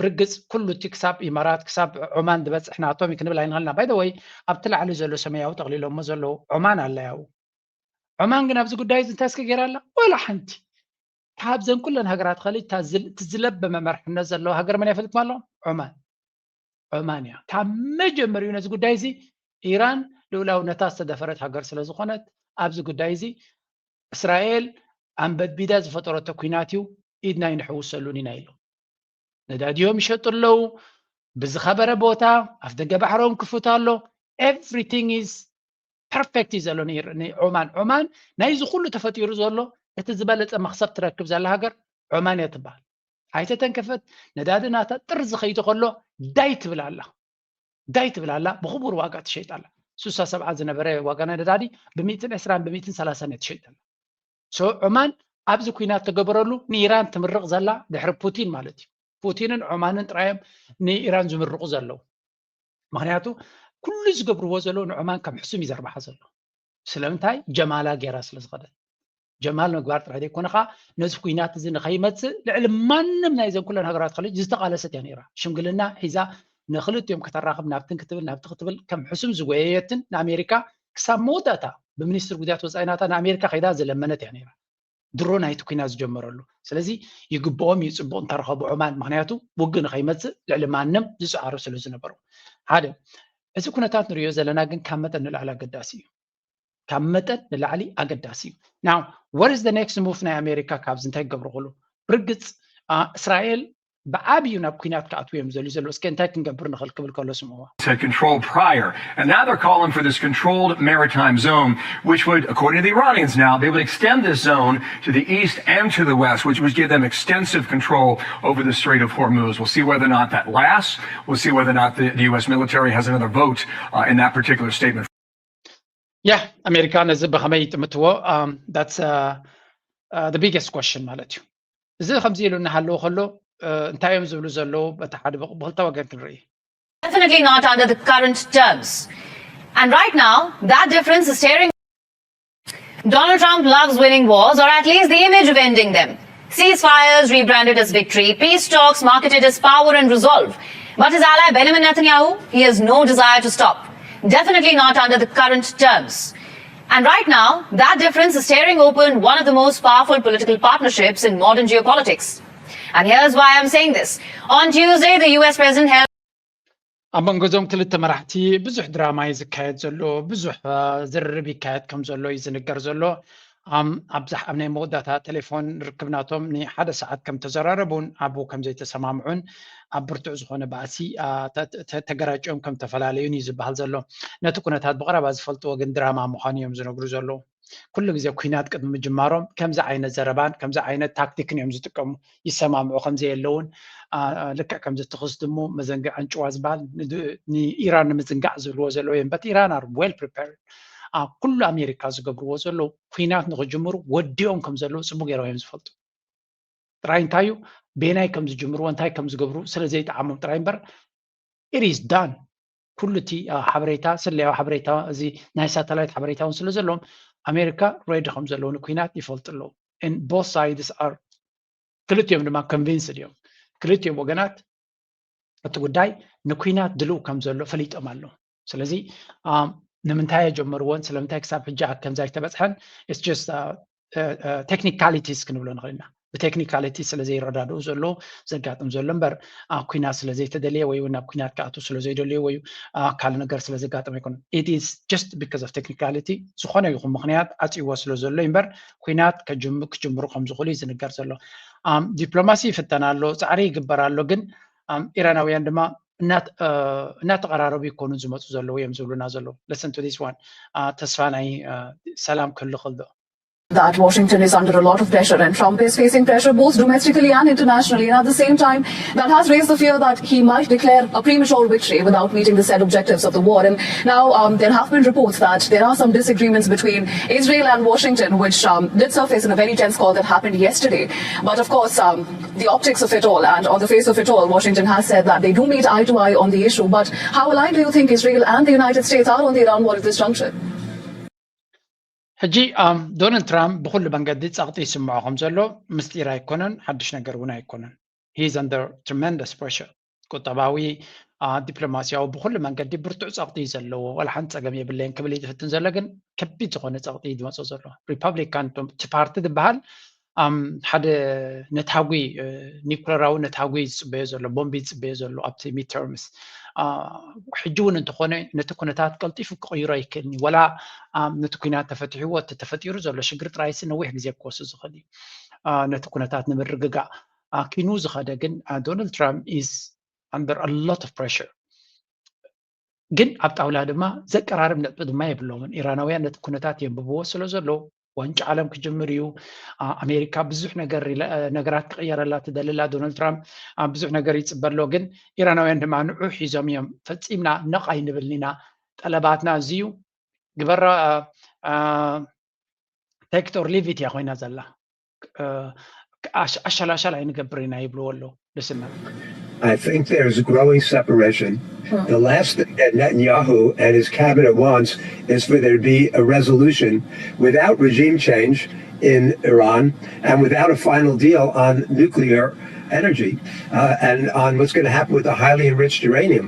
ብርግጽ ኩሉ እቲ ክሳብ ኢማራት ክሳብ ዖማን ዝበጽሕ ናቶም እዩ ክንብል ኣይንኽእልና። ባይ ወይ ኣብቲ ላዕሊ ዘሎ ሰማያዊ ጠቕሊሎሞ ዘለዉ ዖማን ኣላ ያው። ዖማን ግን ኣብዚ ጉዳይ እዚ እንታይ እስከ ገይራ ኣላ? ወላ ሓንቲ። ካብዘን ኩለን ሃገራት ኸሊጅ እታ ዝል- እቲ ዝለበመ መርሕነት ዘለዎ ሃገር መን እያ ፈልጥኩም ኣሎ? ዖማን። ዖማን እያ። ካብ መጀመሪኡ ነዚ ጉዳይ እዚ ኢራን ልኡላውነታ ዝተደፈረት ሃገር ስለ ዝኾነት ኣብዚ ጉዳይ እዚ እስራኤል ኣንበድቢዳ ዝፈጠረቶ ኲናት እዩ፣ ኢድና ይንሕውሰሉን ኢና ኢሎም። ነዳዲኦም ይሸጡ ኣለዉ። ብዝኸበረ ቦታ ኣፍ ደገ ባሕሮም ክፉት ኣሎ። Everything is perfect እዩ ዘሎ ንኢር- ንዖማን። ዖማን ናይዚ ኩሉ ተፈጢሩ ዘሎ እቲ ዝበለጸ መኽሰብ ትረክብ ዘላ ሃገር ዖማን እያ ትበሃል። ኣይተተንከፈት፣ ነዳዲ ናታ ጥር ዝኸይዱ ከሎ ዳይ ትብል ኣላ። ዳይ ትብል ኣላ፣ ብኽቡር ዋጋ ትሸይጥ ኣላ። ስሳ ሰብዓ ዝነበረ ዋጋ ናይ ነዳዲ ብሚእትን ዕስራን ብሚእትን ሰላሳን እያ ትሸይጥ ኣላ። ሶ ዖማን ኣብዚ ኲናት ተገበረሉ ንኢራን ትምርቕ ዘላ ድሕሪ ፑቲን ማለት እዩ። ፑቲንን ዖማንን ጥራዮም ንኢራን ዝምርቑ ዘለዉ። ምኽንያቱ ኩሉ ዝገብርዎ ዘለዉ ንዖማን ከም ሕሱም እዩ ዘርብሓ ዘሎ። ስለምንታይ? ጀማላ ገይራ ስለ ዝኸደት። ጀማል ምግባር ጥራይ ዘይኮነ ኸዓ ነዚ ኲናት እዚ ንኸይመጽእ ልዕሊ ማንም ናይዘን ኩለን ሃገራት ኸሊጅ ዝተቓለሰት እያ ነይራ። ሽምግልና ሒዛ ንኽልቲኦም ከተራኽብ ናብትን ክትብል ናብቲ ክትብል ከም ሕሱም ዝጎየየትን ንኣሜሪካ ክሳብ መወዳእታ ብሚኒስትር ጉዳያት ወፃኢ ናታ ንኣሜሪካ ከይዳ ዝለመነት እያ ነይራ። ድሮ ናይቲ ኲናት ዝጀመረሉ። ስለዚ ይግብኦም እዩ ፅቡቕ እንተረኸቡ ዖማን፣ ምኽንያቱ ውግእ ንኸይመፅእ ልዕሊ ማንም ዝፀዓሩ ስለ ዝነበሩ። ሓደ፣ እዚ ኩነታት ንሪኦ ዘለና ግን ካብ መጠን ንላዕሊ ኣገዳሲ እዩ። ካብ መጠን ንላዕሊ ኣገዳሲ እዩ። Now, what is the next move ናይ ኣሜሪካ ካብዚ እንታይ ክገብሩ ክሉ? ብርግፅ አ፣ እስራኤል ብዓብዩ ናብ ኲናት ክኣትዉ እዮም ዝደልዩ ዘለዉ። እስከ እንታይ ክንገብር ንኽእል ክብል ከሎ ስምዕዎ። Had control prior. And now they're calling for this controlled maritime zone, which would, according to the Iranians now, they would extend this zone to the east and to the west, which would give them extensive control over the Strait of Hormuz. We'll see whether or not that lasts. We'll see whether or not the, the U S military has another vote uh, in that particular statement. ያ ኣሜሪካ ነዚ ብኸመይ ይጥምትዎ? Um, that's uh, uh, the biggest question ማለት እዩ። እዚ ከምዚ ኢሉ እናሃለዎ ከሎ uh, እንታይ እዮም ዝብሉ ዘለዉ? በቲ ሓደ ብቕ- ብኽልተ ወገን ክንርኢ። Definitely not under the current terms. And right now, that difference is staring. Donald Trump loves winning wars, or at least the image of ending them. Ceasefires rebranded as victory, peace talks marketed as power and resolve. But his ally Benjamin Netanyahu, he has no desire to stop. Definitely not under the current terms. And right now, that difference is tearing open one of the most powerful political partnerships in modern geopolitics. And here's why I'm saying this. On Tuesday, the U S president held ኣብ መንጎ እዞም ክልተ መራሕቲ ብዙሕ ድራማ እዩ ዝካየድ ዘሎ፣ ብዙሕ ዝርርብ ይካየድ ከም ዘሎ እዩ ዝንገር ዘሎ። ኣብዛ ኣብ ናይ መወዳእታ ቴሌፎን ርክብ ናቶም ንሓደ ሰዓት ከም ተዘራረቡን ኣብኡ ከም ዘይተሰማምዑን ኣብ ብርቱዕ ዝኾነ ባእሲ ተገራጭዮም ከም ተፈላለዩን እዩ ዝበሃል ዘሎ። ነቲ ኩነታት ብቐረባ ዝፈልጥዎ ግን ድራማ ምዃኑ እዮም ዝነግሩ ዘለዉ። ኩሉ ግዜ ኩናት ቅድሚ ምጅማሮም ከምዚ ዓይነት ዘረባን ከምዚ ዓይነት ታክቲክን እዮም ዝጥቀሙ። ይሰማምዑ ከም ዘየለውን ልክዕ ከምዚ ትኽስ ድሙ መዘንግዕ ኣንጭዋ ዝበሃል ንኢራን ንምዝንጋዕ ዝብልዎ ዘለዉ እዮም። በት ኢራን are well prepared። ኩሉ ኣሜሪካ ዝገብርዎ ዘለዉ ኩናት ንክጅምሩ ወዲኦም ከም ዘለዉ ፅቡቅ ገይሮም እዮም ዝፈልጡ። ጥራይ እንታይ እዩ ቤናይ ከም ዝጅምርዎ እንታይ ከም ዝገብሩ ስለ ዘይጠዓሞም ጥራይ እምበር it is done። ኩሉ እቲ ሓበሬታ ስለያዊ ሓበሬታ እዚ ናይ ሳተላይት ሓበሬታ እውን ስለ ዘለዎም ኣሜሪካ ሬዲ ከም ዘለዉ ንኩናት ይፈልጡ ኣለዉ። Both sides are ክልቲኦም ድማ convinced እዮም። ክልቲኦም ወገናት እቲ ጉዳይ ንኩናት ድልው ከም ዘሎ ፈሊጦም ኣለዉ። ስለዚ ንምንታይ ኣጀመርዎን ስለምንታይ ክሳብ ሕጂ ከምዚ ኣይተበፅሐን it's just technicalities ክንብሎ ንኽእል ኢና። ብቴክኒካሊቲ ስለ ዘይረዳድኡ ዘሎ ዘጋጥም ዘሎ እምበር ኩናት ስለ ዘይተደልየ ወይ ናብ ኩናት ክኣቱ ስለ ዘይደልዩ ወይ ካልእ ነገር ስለ ዘጋጥም ኣይኮነን። It is just because of technicality ዝኾነ ይኹን ምኽንያት ዓፅይዎ ስለ ዘሎ እምበር ኩናት ክጅምሩ ከም ዝኽእሉ እዩ ዝንገር ዘሎ። ዲፕሎማሲ ይፍተን ኣሎ፣ ፃዕሪ ይግበር ኣሎ። ግን ኢራናውያን ድማ እናተቐራረቡ ይኮኑ ዝመፁ ዘለዉ እዮም ዝብሉና ዘለዉ። Listen to this one. ተስፋ ናይ ሰላም ክህሉ ክእል ዶ? That Washington is under a lot of pressure and Trump is facing pressure both domestically and internationally. And at the same time, that has raised the fear that he might declare a premature victory without meeting the set objectives of the war. And now um, there have been reports that there are some disagreements between Israel and Washington, which um, did surface in a very tense call that happened yesterday. But of course, um, the optics of it all and on the face of it all, Washington has said that they do meet eye to eye on the issue. But how aligned do you think Israel and the United States are on the Iran war at this juncture? ሕጂ ዶናልድ ትራምፕ ብኩሉ መንገዲ ጸቕጢ ይስምዖ ከም ዘሎ ምስጢር ኣይኮነን፣ ሓድሽ ነገር እውን ኣይኮነን። He's under tremendous pressure. ቁጠባዊ፣ ዲፕሎማሲያዊ፣ ብኩሉ መንገዲ ብርቱዕ ጸቕጢ እዩ ዘለዎ። ዋላ ሓንቲ ጸገም የብለይን ክብል እዩ ዝፍትን ዘሎ፣ ግን ከቢድ ዝኾነ ጸቕጢ እዩ ዝመጾ ዘሎ። ሪፐብሊካን እቲ ፓርቲ ዝበሃል ሓደ ነታጒ፣ ኒኩለራዊ ነታጒ ዝጽበዮ ዘሎ፣ ቦምቢ ዝጽበዮ ዘሎ ኣብቲ ሚድተርምስ። ሕጂ እውን እንተኾነ ነቲ ኩነታት ቀልጢፉ ክቕይሮ ኣይክእልን እዩ። ወላ ነቲ ኩናት ተፈትሕዎ፣ እቲ ተፈጢሩ ዘሎ ሽግር ጥራይሲ ነዊሕ ግዜ ክወስድ ዝኽእል እዩ። ነቲ ኩነታት ንምርግጋእ ኪኑ ዝኸደ ግን ዶናልድ ትራምፕ is under a lot of pressure። ግን ኣብ ጣውላ ድማ ዘቀራርብ ነጥቢ ድማ የብሎምን። ኢራናውያን ነቲ ኩነታት የንብብዎ ስለ ዘሎ ዋንጫ ዓለም ክጅምር እዩ። ኣሜሪካ ብዙሕ ነገር ነገራት ክቕየረላ ትደልላ። ዶናልድ ትራምፕ ብዙሕ ነገር ይፅበ ኣሎ። ግን ኢራናውያን ድማ ንዑ ሒዞም እዮም። ፈፂምና ነቕ ኣይንብልን ኢና። ጠለባትና እዚ እዩ። ግበራ take it or leave it እያ ኮይና ዘላ። ኣሸላሻል ኣይንገብር ኢና ይብልዎ ኣለዉ። ልስና I think there's growing separation. The last thing that Netanyahu and his cabinet wants is for there to be a resolution without regime change in Iran and without a final deal on nuclear energy uh, and on what's going to happen with the highly enriched uranium.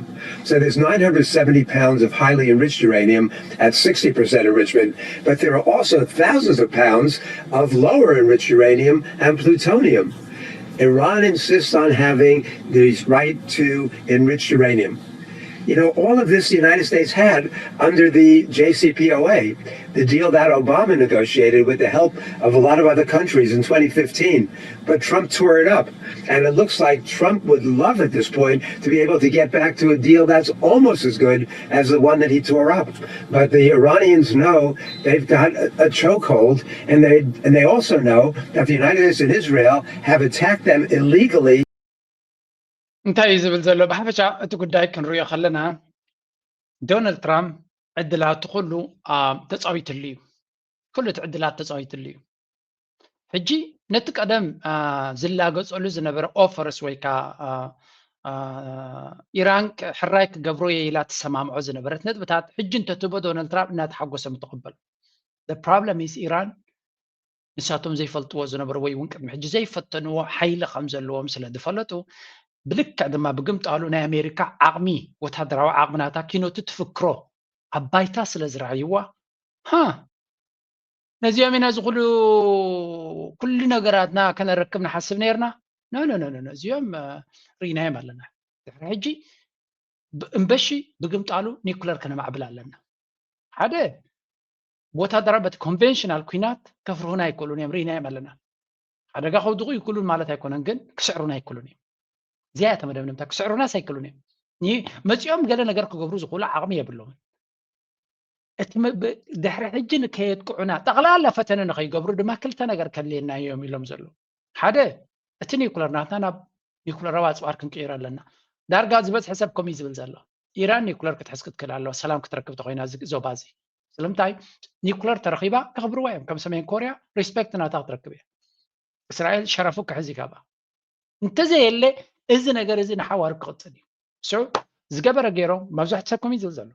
So there's nine hundred seventy pounds of highly enriched uranium at sixty percent enrichment, but there are also thousands of pounds of lower enriched uranium and plutonium. Iran insists on having the right to enriched uranium. You know, all of this the United States had under the J C P O A, the deal that Obama negotiated with the help of a lot of other countries in twenty fifteen. But Trump tore it up. And it looks like Trump would love at this point to be able to get back to a deal that's almost as good as the one that he tore up. But the Iranians know they've got a, a chokehold, and they and they also know that the United States and Israel have attacked them illegally. እንታይ እዩ ዝብል ዘሎ? ብሓፈሻ እቲ ጉዳይ ክንሪኦ ከለና ዶናልድ ትራምፕ ዕድላቱ ኩሉ ተፃዊትሉ እዩ። ኩሉ እቲ ዕድላት ተፃዊትሉ እዩ። ሕጂ ነቲ ቀደም ዝላገፀሉ ዝነበረ ኦፈርስ ወይ ከዓ ኢራን ሕራይ ክገብሮ እየ ኢላ ትሰማምዖ ዝነበረት ነጥብታት ሕጂ እንተትቦ ዶናልድ ትራምፕ እናተሓጎሰ ምትቕበል። ፕሮብለም ኢስ ኢራን ንሳቶም ዘይፈልጥዎ ዝነበሩ ወይ እውን ቅድሚ ሕጂ ዘይፈተንዎ ሓይሊ ከም ዘለዎም ስለ ዝፈለጡ ብልክዕ ድማ ብግምጣሉ ናይ ኣሜሪካ ዓቕሚ ወታደራዊ ዓቕሚ ናታ ኪኖቲ ትፍክሮ ኣብ ባይታ ስለ ዝረኣይዋ ሃ ነዚኦም ኢና እዚ ኩሉ ኩሉ ነገራትና ከነረክብ ንሓስብ ነርና። ኖ ኖ ኖ እዚኦም ርኢናዮም ኣለና። ድሕሪ ሕጂ እምበሺ ብግምጣሉ ኒኩለር ከነማዕብል ኣለና። ሓደ ወታደራዊ በቲ ኮንቨንሽናል ኩናት ከፍርሁና ኣይክእሉን እዮም፣ ርኢናዮም ኣለና። ሓደጋ ከውድቑ ይክእሉን ማለት ኣይኮነን፣ ግን ክስዕሩና ኣይክእሉን እዮም። እዚኣ እያ ተመደምደምታ። ክስዕሩናስ ኣይክእሉን እዮም። መፂኦም ገለ ነገር ክገብሩ ዝኽእሉ ዓቕሚ የብሎምን። እቲ ድሕሪ ሕጂ ንከየጥቅዑና ጠቕላላ ፈተነ ንኸይገብሩ ድማ ክልተ ነገር ከድልየና እዮም ኢሎም ዘለዉ። ሓደ እቲ ኒኩለር ናትና ናብ ኒኩለራዊ ኣፅዋር ክንቅይሮ ኣለና። ዳርጋ ዝበዝሐ ሰብ ከምኡ እዩ ዝብል ዘሎ። ኢራን ኒኩለር ክትሕዝ ክትክእል ኣለዋ ሰላም ክትረክብ ተኮይና እዚ ዞባ እዚ። ስለምንታይ ኒኩለር ተረኪባ ከኽብርዋ እዮም። ከም ሰሜን ኮርያ ሪስፔክት ናታ ክትረክብ እያ። እስራኤል ሸረፉ ክሕዝ ይጋባ። እንተዘየለ እዚ ነገር እዚ ንሓዋሩ ክቕፅል እዩ። ሶ ዝገበረ ገይሮም መብዛሕቲ ሰብ ከምኡ እዩ ዝብል ዘሎ።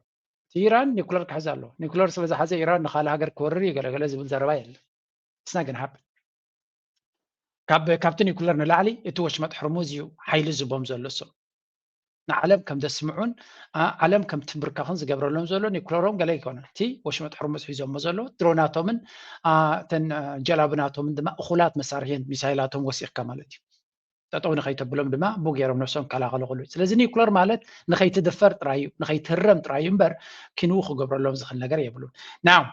ኢራን ኒኩለር ክሕዝ ኣለዎ። ኒኩለር ስለዝሓዘ ኢራን ንካልእ ሃገር ክወርር እዩ ገለገለ ዝብል ዘረባ የለን። It's not gonna happen። ካብ ካብቲ ኒኩለር ንላዕሊ እቲ ወሽመጥ ሕርሙዝ እዩ ሓይሊ ዝቦም ዘሎ እሶም ንዓለም ከም ዘስምዑን ዓለም ከም ትንብርከኽን ዝገብረሎም ዘሎ ኒኩለሮም ገለ ኣይኮነን። እቲ ወሽመጥ ሕርሙዝ ሒዞሞ ዘለዉ ድሮናቶምን እተን ጀላብናቶምን ድማ እኹላት መሳርሒን ሚሳይላቶም ወሲኽካ ማለት እዩ። ጠጠው ንኸይተብሎም ድማ ቡ ገይሮም ነብሶም ከላኸሉ ክሉ። ስለዚ ኒኩለር ማለት ንኸይትድፈር ጥራይ እዩ፣ ንኸይትህረም ጥራይ እዩ እምበር ኪንው ክገብረሎም ዝኽእል ነገር የብሉን። ናው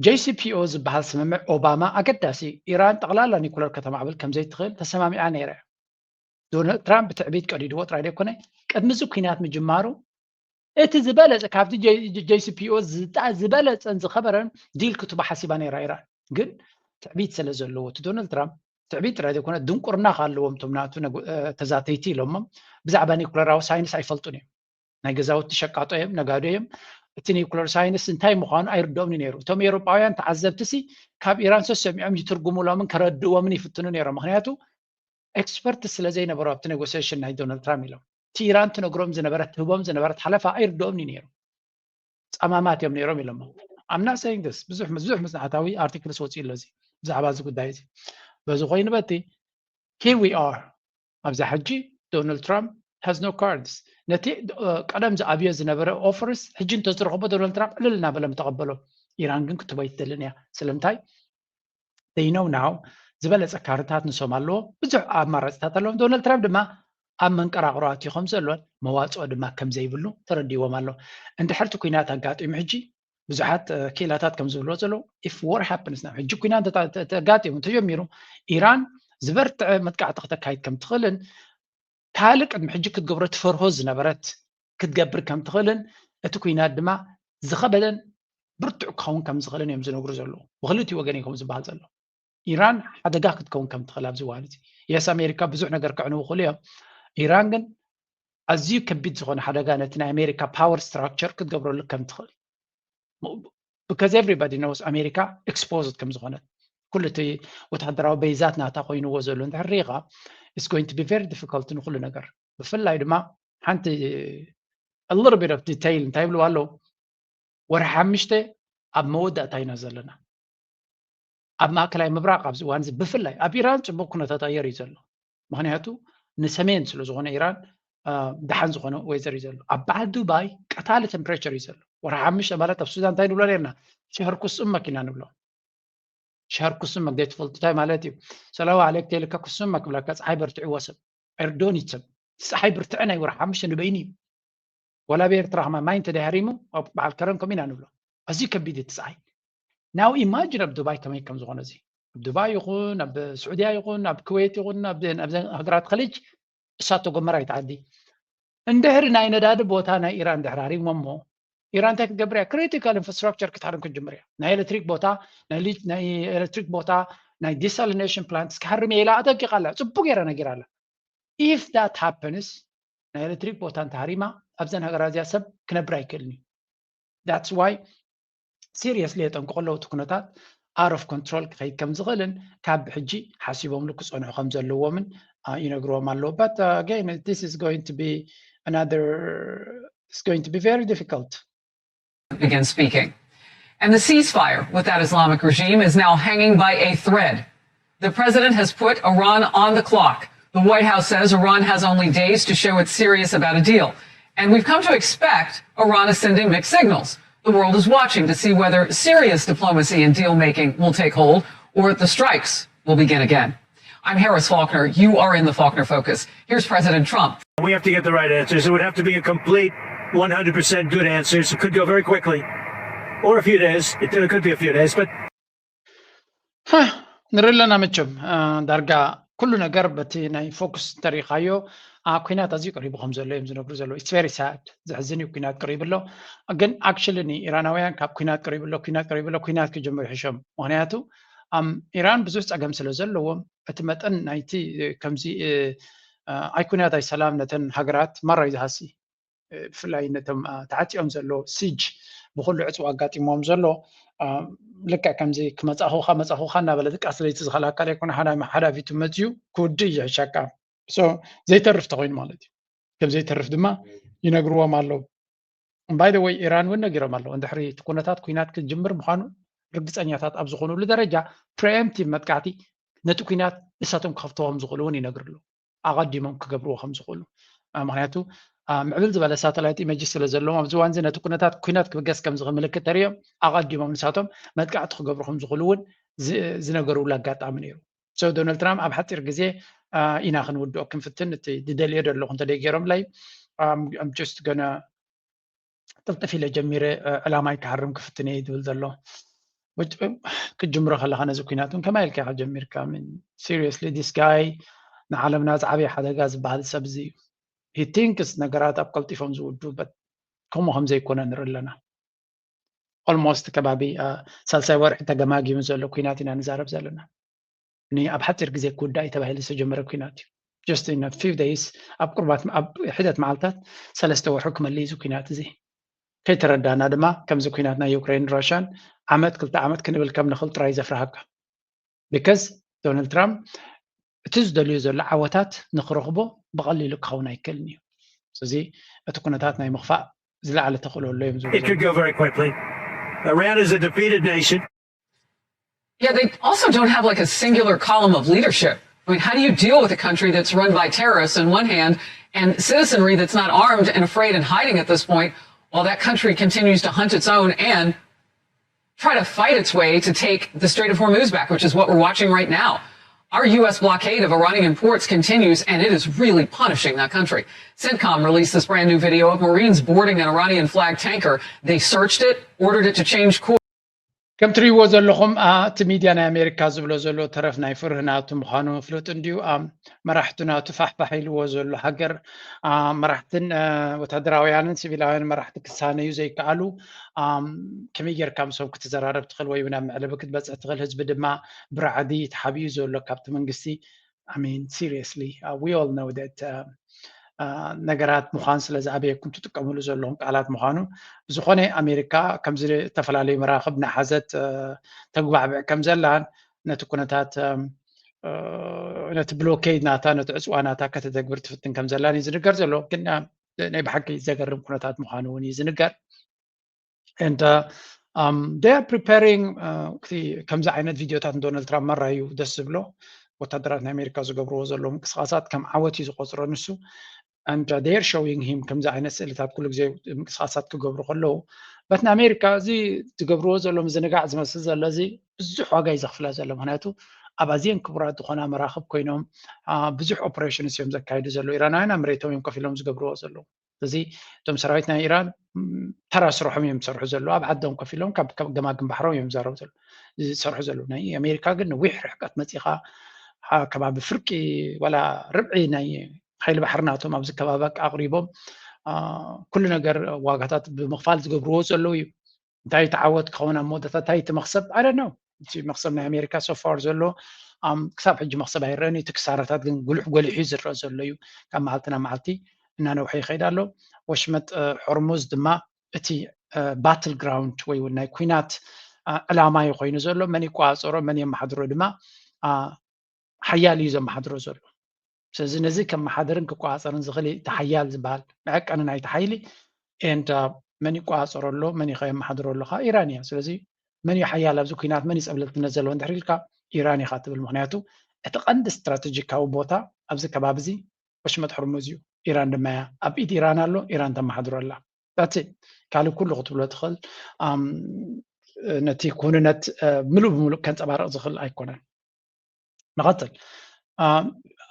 ጄሲፒኦ ዝበሃል ስምምዕ ኦባማ ኣገዳሲ ኢራን ጠቕላላ ኒኩለር ከተማዕብል ከምዘይትኽእል ተሰማሚዓ ነይረ። ዶናልድ ትራምፕ ብትዕቢት ቀዲድዎ ጥራይ ዘይኮነ ቅድሚ እዚ ኩናት ምጅማሩ እቲ ዝበለፀ ካብቲ ጄሲፒኦ ዝበለፀን ዝኸበረን ዲል ክትቦ ሓሲባ ነይራ ኢራን። ግን ትዕቢት ስለ ዘለዎ እቲ ዶናልድ ትራምፕ ትዕቢት ጥራይ ዘይኮነ ድንቁርና ካለዎም እቶም ናቱ ተዛተይቲ ኢሎሞም ብዛዕባ ኒኩለራዊ ሳይንስ ኣይፈልጡን እዮም። ናይ ገዛውቲ ሸቃጦ እዮም፣ ነጋዶ እዮም። እቲ ኒኩለር ሳይንስ እንታይ ምዃኑ ኣይርድኦምን ነይሩ። እቶም ኤውሮጳውያን ተዓዘብቲ ሲ ካብ ኢራን ሰሰሚዖም ይትርጉሙሎምን ከረድእዎምን ይፍትኑ ነይሮም። ምክንያቱ ኤክስፐርት ስለ ዘይነበሩ ኣብቲ ኔጎሲሽን ናይ ዶናልድ ትራምፕ ኢሎም እቲ ኢራን ትነግሮም ዝነበረት ትህቦም ዝነበረት ሓለፋ ኣይርድኦምን ነይሩ። ፃማማት እዮም ነይሮም ኢሎም። I'm not saying this ብዙሕ ብዙሕ መፅናዕታዊ ኣርቲክልስ ወፂኡ ኣሎ እዚ ብዛዕባ እዚ ጉዳይ እዚ። በዚ ኮይኑ በቲ here we are ኣብዛ ሕጂ ዶናልድ ትራምፕ has no cards። ነቲ ቀደም ዝኣብዮ ዝነበረ offers ሕጂ እንተዝረኽቦ ዶናልድ ትራምፕ ዕልል እናበለ ምተቐበሎ። ኢራን ግን ክትቦ ኣይትደልን እያ። ስለምንታይ? They know now ዝበለፀ ካርድታት ንሶም ኣለዎ። ብዙሕ ኣማራፅታት ኣለዎም። ዶናልድ ትራምፕ ድማ ኣብ መንቀራቕሮ ኣትዩ ከም ዘሎን መዋፅኦ ድማ ከም ዘይብሉ ተረዲዎም ኣሎ። እንድሕር እቲ ኩናት ኣጋጢሙ ሕጂ ብዙሓት ክኢላታት ከም ዝብልዎ ዘለዉ if war happens now ሕጂ ኩናት ተጋጢሙ ተጀሚሩ ኢራን ዝበርትዐ መጥቃዕቲ ክተካይድ ከም ትኽእልን ካልእ ቅድሚ ሕጂ ክትገብሮ ትፈርሆ ዝነበረት ክትገብር ከም ትኽእልን እቲ ኩናት ድማ ዝኸበደን ብርቱዕ ክኸውን ከም ዝኽእልን እዮም ዝነግሩ ዘለዉ። ብክልቲኡ ወገን እዩ ከም ዝበሃል ዘሎ። ኢራን ሓደጋ ክትከውን ከም ትኽእል ኣብዚ እዋን እዚ የስ ኣሜሪካ ብዙሕ ነገር ክዕንዉ ክእሉ እዮም። ኢራን ግን ኣዝዩ ከቢድ ዝኾነ ሓደጋ ነቲ ናይ ኣሜሪካ power structure ክትገብረሉ ከም ትኽእል because everybody knows ኣሜሪካ exposed ከም ዝኾነት ኩሉ እቲ ወታደራዊ በይዛት ናታ ኮይንዎ ዘሎ እንድሕር ርኢኻ it's going to be very difficult ንኩሉ ነገር ብፍላይ ድማ ሓንቲ little bit of detail እንታይ ይብልዋ ኣለዉ ወርሒ ሓሙሽተ ኣብ መወዳእታ ኢና ዘለና ኣብ ማእከላይ ምብራቕ ኣብዚ እዋን እዚ ብፍላይ ኣብ ኢራን ፅቡቅ ኩነታት ኣየር እዩ ዘሎ ምክንያቱ ንሰሜን ስለ ዝኾነ ኢራን ደሓን ዝኾነ weather እዩ ዘሎ ኣብ በዓል ዱባይ ቀታሊ temperature እዩ ዘሎ ወርሒ ሓሙሽተ ማለት ኣብ ሱዳን እንታይ ንብሎ ነርና ሸህር ኩስም መኪና ንብሎ ሸህር ኩስም መግደይ ትፈልጡ እንታይ ማለት እዩ ሰላዋ ዓለይክ ተልካ ኩስም መክብለካ ፀሓይ በርትዑ ወሰብ ኤርዶኒት ሰብ ፀሓይ ብርትዐ ናይ ወርሒ ሓሙሽተ ንበይኒ እዩ ወላ ብኤርትራ ከማ ማይ እንተ ደሃሪሙ ኣብ በዓል ከረን ከምኡ ኢና ንብሎ ኣዝዩ ከቢድ እቲ ፀሓይ now imagine ኣብ ዱባይ ከመይ ከም ዝኾነ እዚ ኣብ ዱባይ ይኹን ኣብ ስዑድያ ይኹን ኣብ ኩዌት ይኹን ኣብዘን ሃገራት ከሊጅ እሳተ ጎመራ ይትዓዲ እንድሕሪ ናይ ነዳዲ ቦታ ናይ ኢራን ድሕር ሃሪሞ እሞ ኢራን እንታይ ክትገብር እያ critical infrastructure ክትሃርም ክትጅምር እያ ናይ ኤሌክትሪክ ቦታ ናይ ኤሌክትሪክ ቦታ ናይ desalination plant ክሃርም እየ ኢላ ኣጠንቂቓ ኣላ ፅቡቅ ገይራ ነጊራ ኣላ if that happens ናይ ኤሌክትሪክ ቦታ እንተሃሪማ ኣብዘን ሃገራት እዚኣ ሰብ ክነብር ኣይክእልን እዩ that's why seriously የጠንቅቑ ኣለዉ እቲ ኩነታት out of control ክኸይድ ከም ዝኽእልን ካብ ሕጂ ሓሲቦምሉ ክፀንሑ ከም ዘለዎምን ይነግርዎም ኣለዉ but again this is going to be another it's going to be very difficult begin speaking. And the ceasefire with that Islamic regime is now hanging by a thread. The president has put Iran on the clock. The White House says Iran has only days to show it's serious about a deal. And we've come to expect Iran is sending mixed signals. The world is watching to see whether serious diplomacy and deal making will take hold or the strikes will begin again. I'm Harris Faulkner. You are in the Faulkner Focus. Here's President Trump. We have to get the right answers. It would have to be a complete one hundred percent good answers. It could go very quickly or a few days. It, it could be a few days, but ንርኢ ኣለና መቸም ዳርጋ ኩሉ ነገር በቲ ናይ ፎክስ እንተሪኢኻዮ ኩናት ኣዝዩ ቀሪቡ ከም ዘሎ እዮም ዝነግሩ ዘለዉ it's very sad ዘሕዝን እዩ ኩናት ቀሪቡ ኣሎ ግን actually ንኢራናውያን ካብ ኩናት ቀሪቡ ኣሎ ኩናት ቀሪቡ ኣሎ ኩናት ክጅምሩ ይሕሾም ምክንያቱ ኢራን ብዙሕ ፀገም ስለ ዘለዎም እቲ መጠን ናይቲ ከምዚ ኣይ ኩናት ኣይ ሰላም ነተን ሃገራት ማራ እዩ ዝሃሲ ብፍላይ ነቶም ተዓፂኦም ዘሎ siege ብኩሉ ዕፅዋ ኣጋጢሞም ዘሎ ልክዕ ከምዚ ክመፃኹኻ መፃኹኻ እናበለ ድቃስ ለይቲ ዝኽእል ኣካል ኣይኮነ ሓዳፊቱ መፅዩ ክውድእ ይሕሸካ ዘይተርፍ ተኮይኑ ማለት እዩ ከም ዘይተርፍ ድማ ይነግርዎም ኣለዉ by the way ኢራን እውን ነጊሮም ኣለዉ እንድሕሪ እቲ ኩነታት ኩናት ክጅምር ምዃኑ ርግፀኛታት ኣብ ዝኾኑሉ ደረጃ preemptive መጥቃዕቲ ነቲ ኩናት ንሳቶም ክኸፍትዎም ዝኽእሉ እውን ይነግሩ ኣለዉ ኣቐዲሞም ክገብርዎ ከም ዝኽእሉ ምክንያቱ ምዕብል ዝበለ ሳተላይት ኢመጅ ስለ ዘለዎም ኣብዚ እዋን እዚ ነቲ ኩነታት ኩናት ክብገስ ከም ዝኽእል ምልክት ተሪኦም ኣቐዲሞም ንሳቶም መጥቃዕቲ ክገብሩ ከም ዝኽእሉ እውን ዝነገርሉ ኣጋጣሚ ነይሩ so ዶናልድ ትራምፕ ኣብ ሓፂር ግዜ ኢና ክንውድኦ ክንፍትን እቲ ዝደልዮ ዘለኹ እንተደይ ገይሮምለይ just gonna ጥፍጥፍ ኢለ ጀሚረ ዕላማይ ክሃርም ክፍትን እየ ዝብል ዘሎ ክትጅምሮ ከለካ ነዚ ኩናት እውን ከመይ ኢልካ ኢካ ጀሚርካ seriously this guy ንዓለምና ዝዓበየ ሓደጋ ዝበሃል ሰብ እዚ እዩ he thinks ነገራት ኣብ ቀልጢፎም ዝውዱ but ከምኡ ከም ዘይኮነ ንርኢ ኣለና almost ከባቢ ሳልሳይ ወርሒ ተገማጊሙ ዘሎ ኩናት ኢና ንዛረብ ዘለና ን ኣብ ሓፂር ግዜ ክውዳእ እዩ ተባሂሉ ዝተጀመረ ኩናት እዩ just in a few days ኣብ ቁርባት ኣብ ሒደት መዓልታት ሰለስተ ወርሑ ክመልእ እዚ ኩናት እዚ ከይተረዳና ድማ ከምዚ ኩናት ናይ ዩክሬን ራሽያን ዓመት ክልተ ዓመት ክንብል ከም ንኽእል ጥራይ ዘፍርሃካ because ዶናልድ ትራምፕ እቲ ዝደልዮ ዘሎ ዓወታት ንክረኽቦ ብቐሊሉ ክኸውን ኣይክእልን እዩ እዚ እቲ ኩነታት ናይ ምኽፋእ ዝለዓለ ተኽእሎ ኣሎ እዮም ዝብሉ It could go very quickly. Iran is a defeated nation. Yeah, they also don't have like a singular column of leadership. I mean, how do you deal with a country that's run by terrorists on one hand and citizenry that's not armed and afraid and hiding at this point, while that country continues to hunt its own and try to fight its way to take the Strait of Hormuz back, which is what we're watching right now? Our U S blockade of Iranian ports continues, and it is really punishing that country. CENTCOM released this brand new video of Marines boarding an Iranian flag tanker. They searched it, ordered it to change course. ከም ትሪእዎ ዘለኹም እቲ ሚድያ ናይ ኣሜሪካ ዝብሎ ዘሎ ተረፍ ናይ ፍርህ ናቱ ምዃኑ ፍሉጥ እንድዩ። መራሕቱ ናቱ ፋሕፋሕ ኢልዎ ዘሎ ሃገር፣ መራሕትን ወታደራውያንን ሲቪላውያን መራሕቲ ክሳነዩ ዘይከኣሉ፣ ከመይ ጌርካ ምሶም ክትዘራረብ ትኽእል ወይ ናብ መዕለቢ ክትበፅሕ ትኽእል? ህዝቢ ድማ ብራዕዲ ተሓቢኡ ዘሎ ካብቲ መንግስቲ። I mean, seriously, we all know that ነገራት ምዃኑ ስለ ዝኣበየኩም ትጥቀምሉ ዘለኹም ቃላት ምዃኑ። ብዝኾነ ኣሜሪካ ከምዚ ዝተፈላለዩ መራኽብ እናሓዘት ተጉባዕብዕ ከም ዘላን ነቲ ኩነታት ነቲ ብሎኬድ ናታ ነቲ ዕፅዋ ናታ ከተተግብር ትፍትን ከም ዘላን እዩ ዝንገር ዘሎ። ግን ናይ ብሓቂ ዘገርም ኩነታት ምዃኑ እውን እዩ ዝንገር። And they are preparing ከምዚ ዓይነት ቪድዮታት ንዶናልድ ትራምፕ መራ እዩ ደስ ዝብሎ። ወታደራት ናይ ኣሜሪካ ዝገብርዎ ዘለዉ ምንቅስቃሳት ከም ዓወት እዩ ዝቆፅሮ ንሱ። And they are showing him ከምዚ ዓይነት ስእልታት ኩሉ ግዜ ምንቅስቃሳት ክገብሩ ከለዉ። በት ንኣሜሪካ እዚ ዝገብርዎ ዘሎ ምዝንጋዕ ዝመስል ዘሎ እዚ ብዙሕ ዋጋ እዩ ዘኽፍላ ዘሎ። ምክንያቱ ኣብ ኣዝየን ክቡራት ዝኾና መራኽብ ኮይኖም ብዙሕ ኦፕሬሽንስ እዮም ዘካይዱ ዘለዉ። ኢራናውያን ኣብ መሬቶም እዮም ኮፍ ኢሎም ዝገብርዎ ዘለዉ። እዚ እቶም ሰራዊት ናይ ኢራን ተራ ስርሖም እዮም ዝሰርሑ ዘለዉ። ኣብ ዓዶም ኮፍ ኢሎም ካብ ገማግም ባሕሮም እዮም ዝዛረቡ ዘለዉ፣ ዝሰርሑ ዘለዉ። ናይ ኣሜሪካ ግን ነዊሕ ርሕቀት መፂኻ ከባቢ ፍርቂ ዋላ ርብዒ ናይ ሓይሊ ባሕሪ ናቶም ኣብዚ ከባቢ ኣቅሪቦም ኩሉ ነገር ዋጋታት ብምኽፋል ዝገብርዎ ዘለዉ እዩ። እንታይ ተዓወት ክኸውን ኣብ መወዳእታ እንታይ እቲ መኽሰብ? I don't know። እቲ መኽሰብ ናይ ኣሜሪካ so far ዘሎ ክሳብ ሕጂ መኽሰብ ኣይረአን። እቲ ክሳራታት ግን ጉልሕ ጎሊሑ ዝረአ ዘሎ እዩ። ካብ መዓልቲ ናብ መዓልቲ እናነውሐ ይኸይድ ኣሎ። ወሽመጥ ሆርሙዝ ድማ እቲ battle ground ወይ እውን ናይ ኩናት ዕላማ እዩ ኮይኑ ዘሎ። መን ይቆፃፀሮ መን የመሓድሮ ድማ ሓያል እዩ ዘመሓድሮ ዘሎ። ስለዚ ነዚ ከመሓድርን ክቆፃፀርን ዝኽእል እቲ ሓያል ዝበሃል መዐቀኒ ናይቲ ሓይሊ and መን ይቆፃፀሮ ኣሎ መን ከየመሓድሮ ኣሎ ከዓ ኢራን እያ። ስለዚ መን እዩ ሓያል ኣብዚ ኩናት መን እዩ ፀብለልትነት ዘለዎ እንድሕር ኢልካ ኢራን ኢኻ ትብል። ምክንያቱ እቲ ቀንዲ ስትራቴጂካዊ ቦታ ኣብዚ ከባቢ እዚ ወሽመጥ ሕርሙዝ እዩ። ኢራን ድማ እያ ኣብ ኢድ ኢራን ኣሎ ኢራን ተመሓድሮ ኣላ። ካልእ ኩሉ ክትብሎ ትኽእል ነቲ ክውንነት ምሉእ ብምሉእ ከንፀባርቕ ዝኽእል ኣይኮነን። ንቐፅል።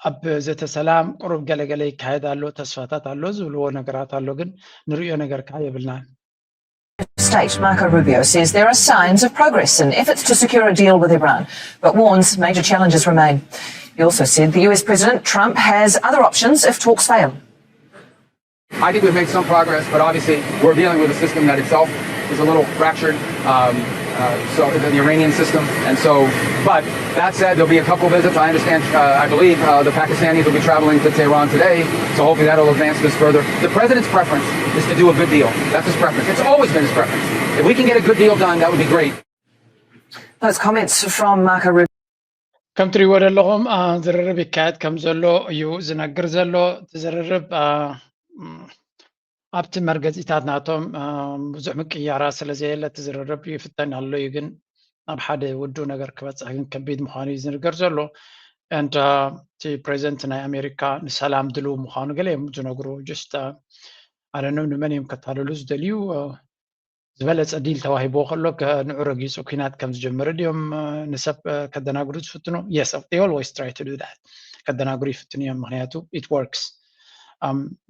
ኣብ ዘተ ሰላም ቁሩብ ገለገለ ይካየድ ኣሎ፣ ተስፋታት ኣሎ ዝብልዎ ነገራት ኣሎ፣ ግን ንርእዮ ነገር ከዓ የብልናን። State Marco Rubio says there are signs of progress in efforts to secure a deal with Iran, but warns major challenges remain. He also said the U S President Trump has other options if talks fail. I think we've made some progress, but obviously we're dealing with a system that itself is a little fractured. Um, uh, so the, the Iranian system, and so, but that said, there'll be a couple visits. I understand, uh, I believe uh, the Pakistanis will be traveling to Tehran today, so hopefully that'll advance this further. The president's preference is to do a good deal. That's his preference. It's always been his preference. If we can get a good deal done, that would be great. Those comments from Marco Rubio. ከም ትሪእዎ ዘለኹም ዝርርብ ይካየድ ከም ዘሎ እዩ ዝነግር ዘሎ። እቲ ዝርርብ ኣብቲ መርገፂታት ናቶም ብዙሕ ምቅያራ ስለ ዘየለ እቲ ዝርርብ ይፍተን ኣሎ እዩ። ግን ናብ ሓደ ውዱእ ነገር ክበፅሕ ግን ከቢድ ምዃኑ እዩ ዝንገር ዘሎ። And እቲ ፕሬዚደንት ናይ ኣሜሪካ ንሰላም ድልው ምዃኑ ገለ እዮም ዝነግሩ። Just ኣደኖም ንመን እዮም ከታልሉ ዝደልዩ? ዝበለፀ ዲል ተዋሂብዎ ከሎ ንዑ ረጊፁ ኩናት ከም ዝጀምር ድዮም ንሰብ ከደናግሩ ዝፍትኑ? Yes, they always try to do that. ከደናግሩ ይፍትኑ እዮም። ምክንያቱ it works።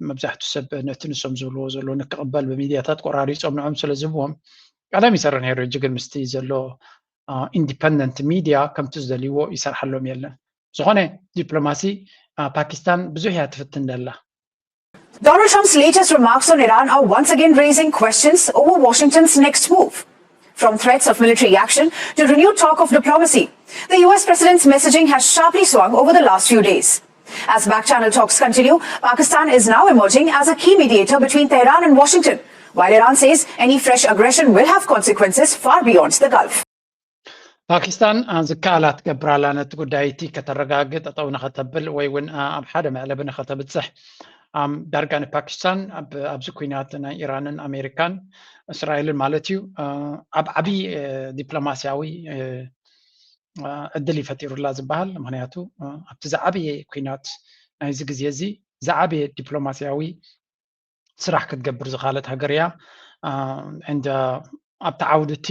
መብዛሕቱ ሰብ ነቲ ንሶም ዝብልዎ ዘለዉ ንክቕበል ብሚድያታት ቆራሪፆም ንዖም ስለ ዝህብዎም ቀደም ይሰርሕ ነይሩ። ሕጂ ግን ምስቲ ዘሎ ኢንዲፐንደንት ሚድያ ከምቲ ዝደልይዎ ይሰርሓሎም የለን። ዝኾነ ዲፕሎማሲ ፓኪስታን ብዙሕ እያ ትፍትን ዘላ። Donald Trump's latest remarks on Iran are once again raising questions over Washington's next move. From threats of military action to renewed talk of diplomacy, the U S president's messaging has sharply swung over the last few days. As back channel talks continue, Pakistan is now emerging as a key mediator between Tehran and Washington, while Iran says any fresh aggression will have consequences far beyond the Gulf. ፓኪስታን ዝከኣላ ትገብር ኣላ ነቲ ጉዳይ እቲ ከተረጋግእ፣ ጠጠው ንኸተብል ወይ እውን ኣብ ሓደ መዕለቢ ንኸተብፅሕ። ዳርጋ ንፓኪስታን ኣብዚ ኩናት ናይ ኢራንን ኣሜሪካን እስራኤልን ማለት እዩ ኣብ ዓብዪ ዲፕሎማስያዊ ዕድል ይፈጢሩላ ዝበሃል። ምክንያቱ ኣብቲ ዝዓበየ ኩናት ናይዚ ግዜ እዚ ዝዓበየ ዲፕሎማስያዊ ስራሕ ክትገብር ዝኻለት ሃገር እያ። እንደ ኣብቲ ዓውዲ እቲ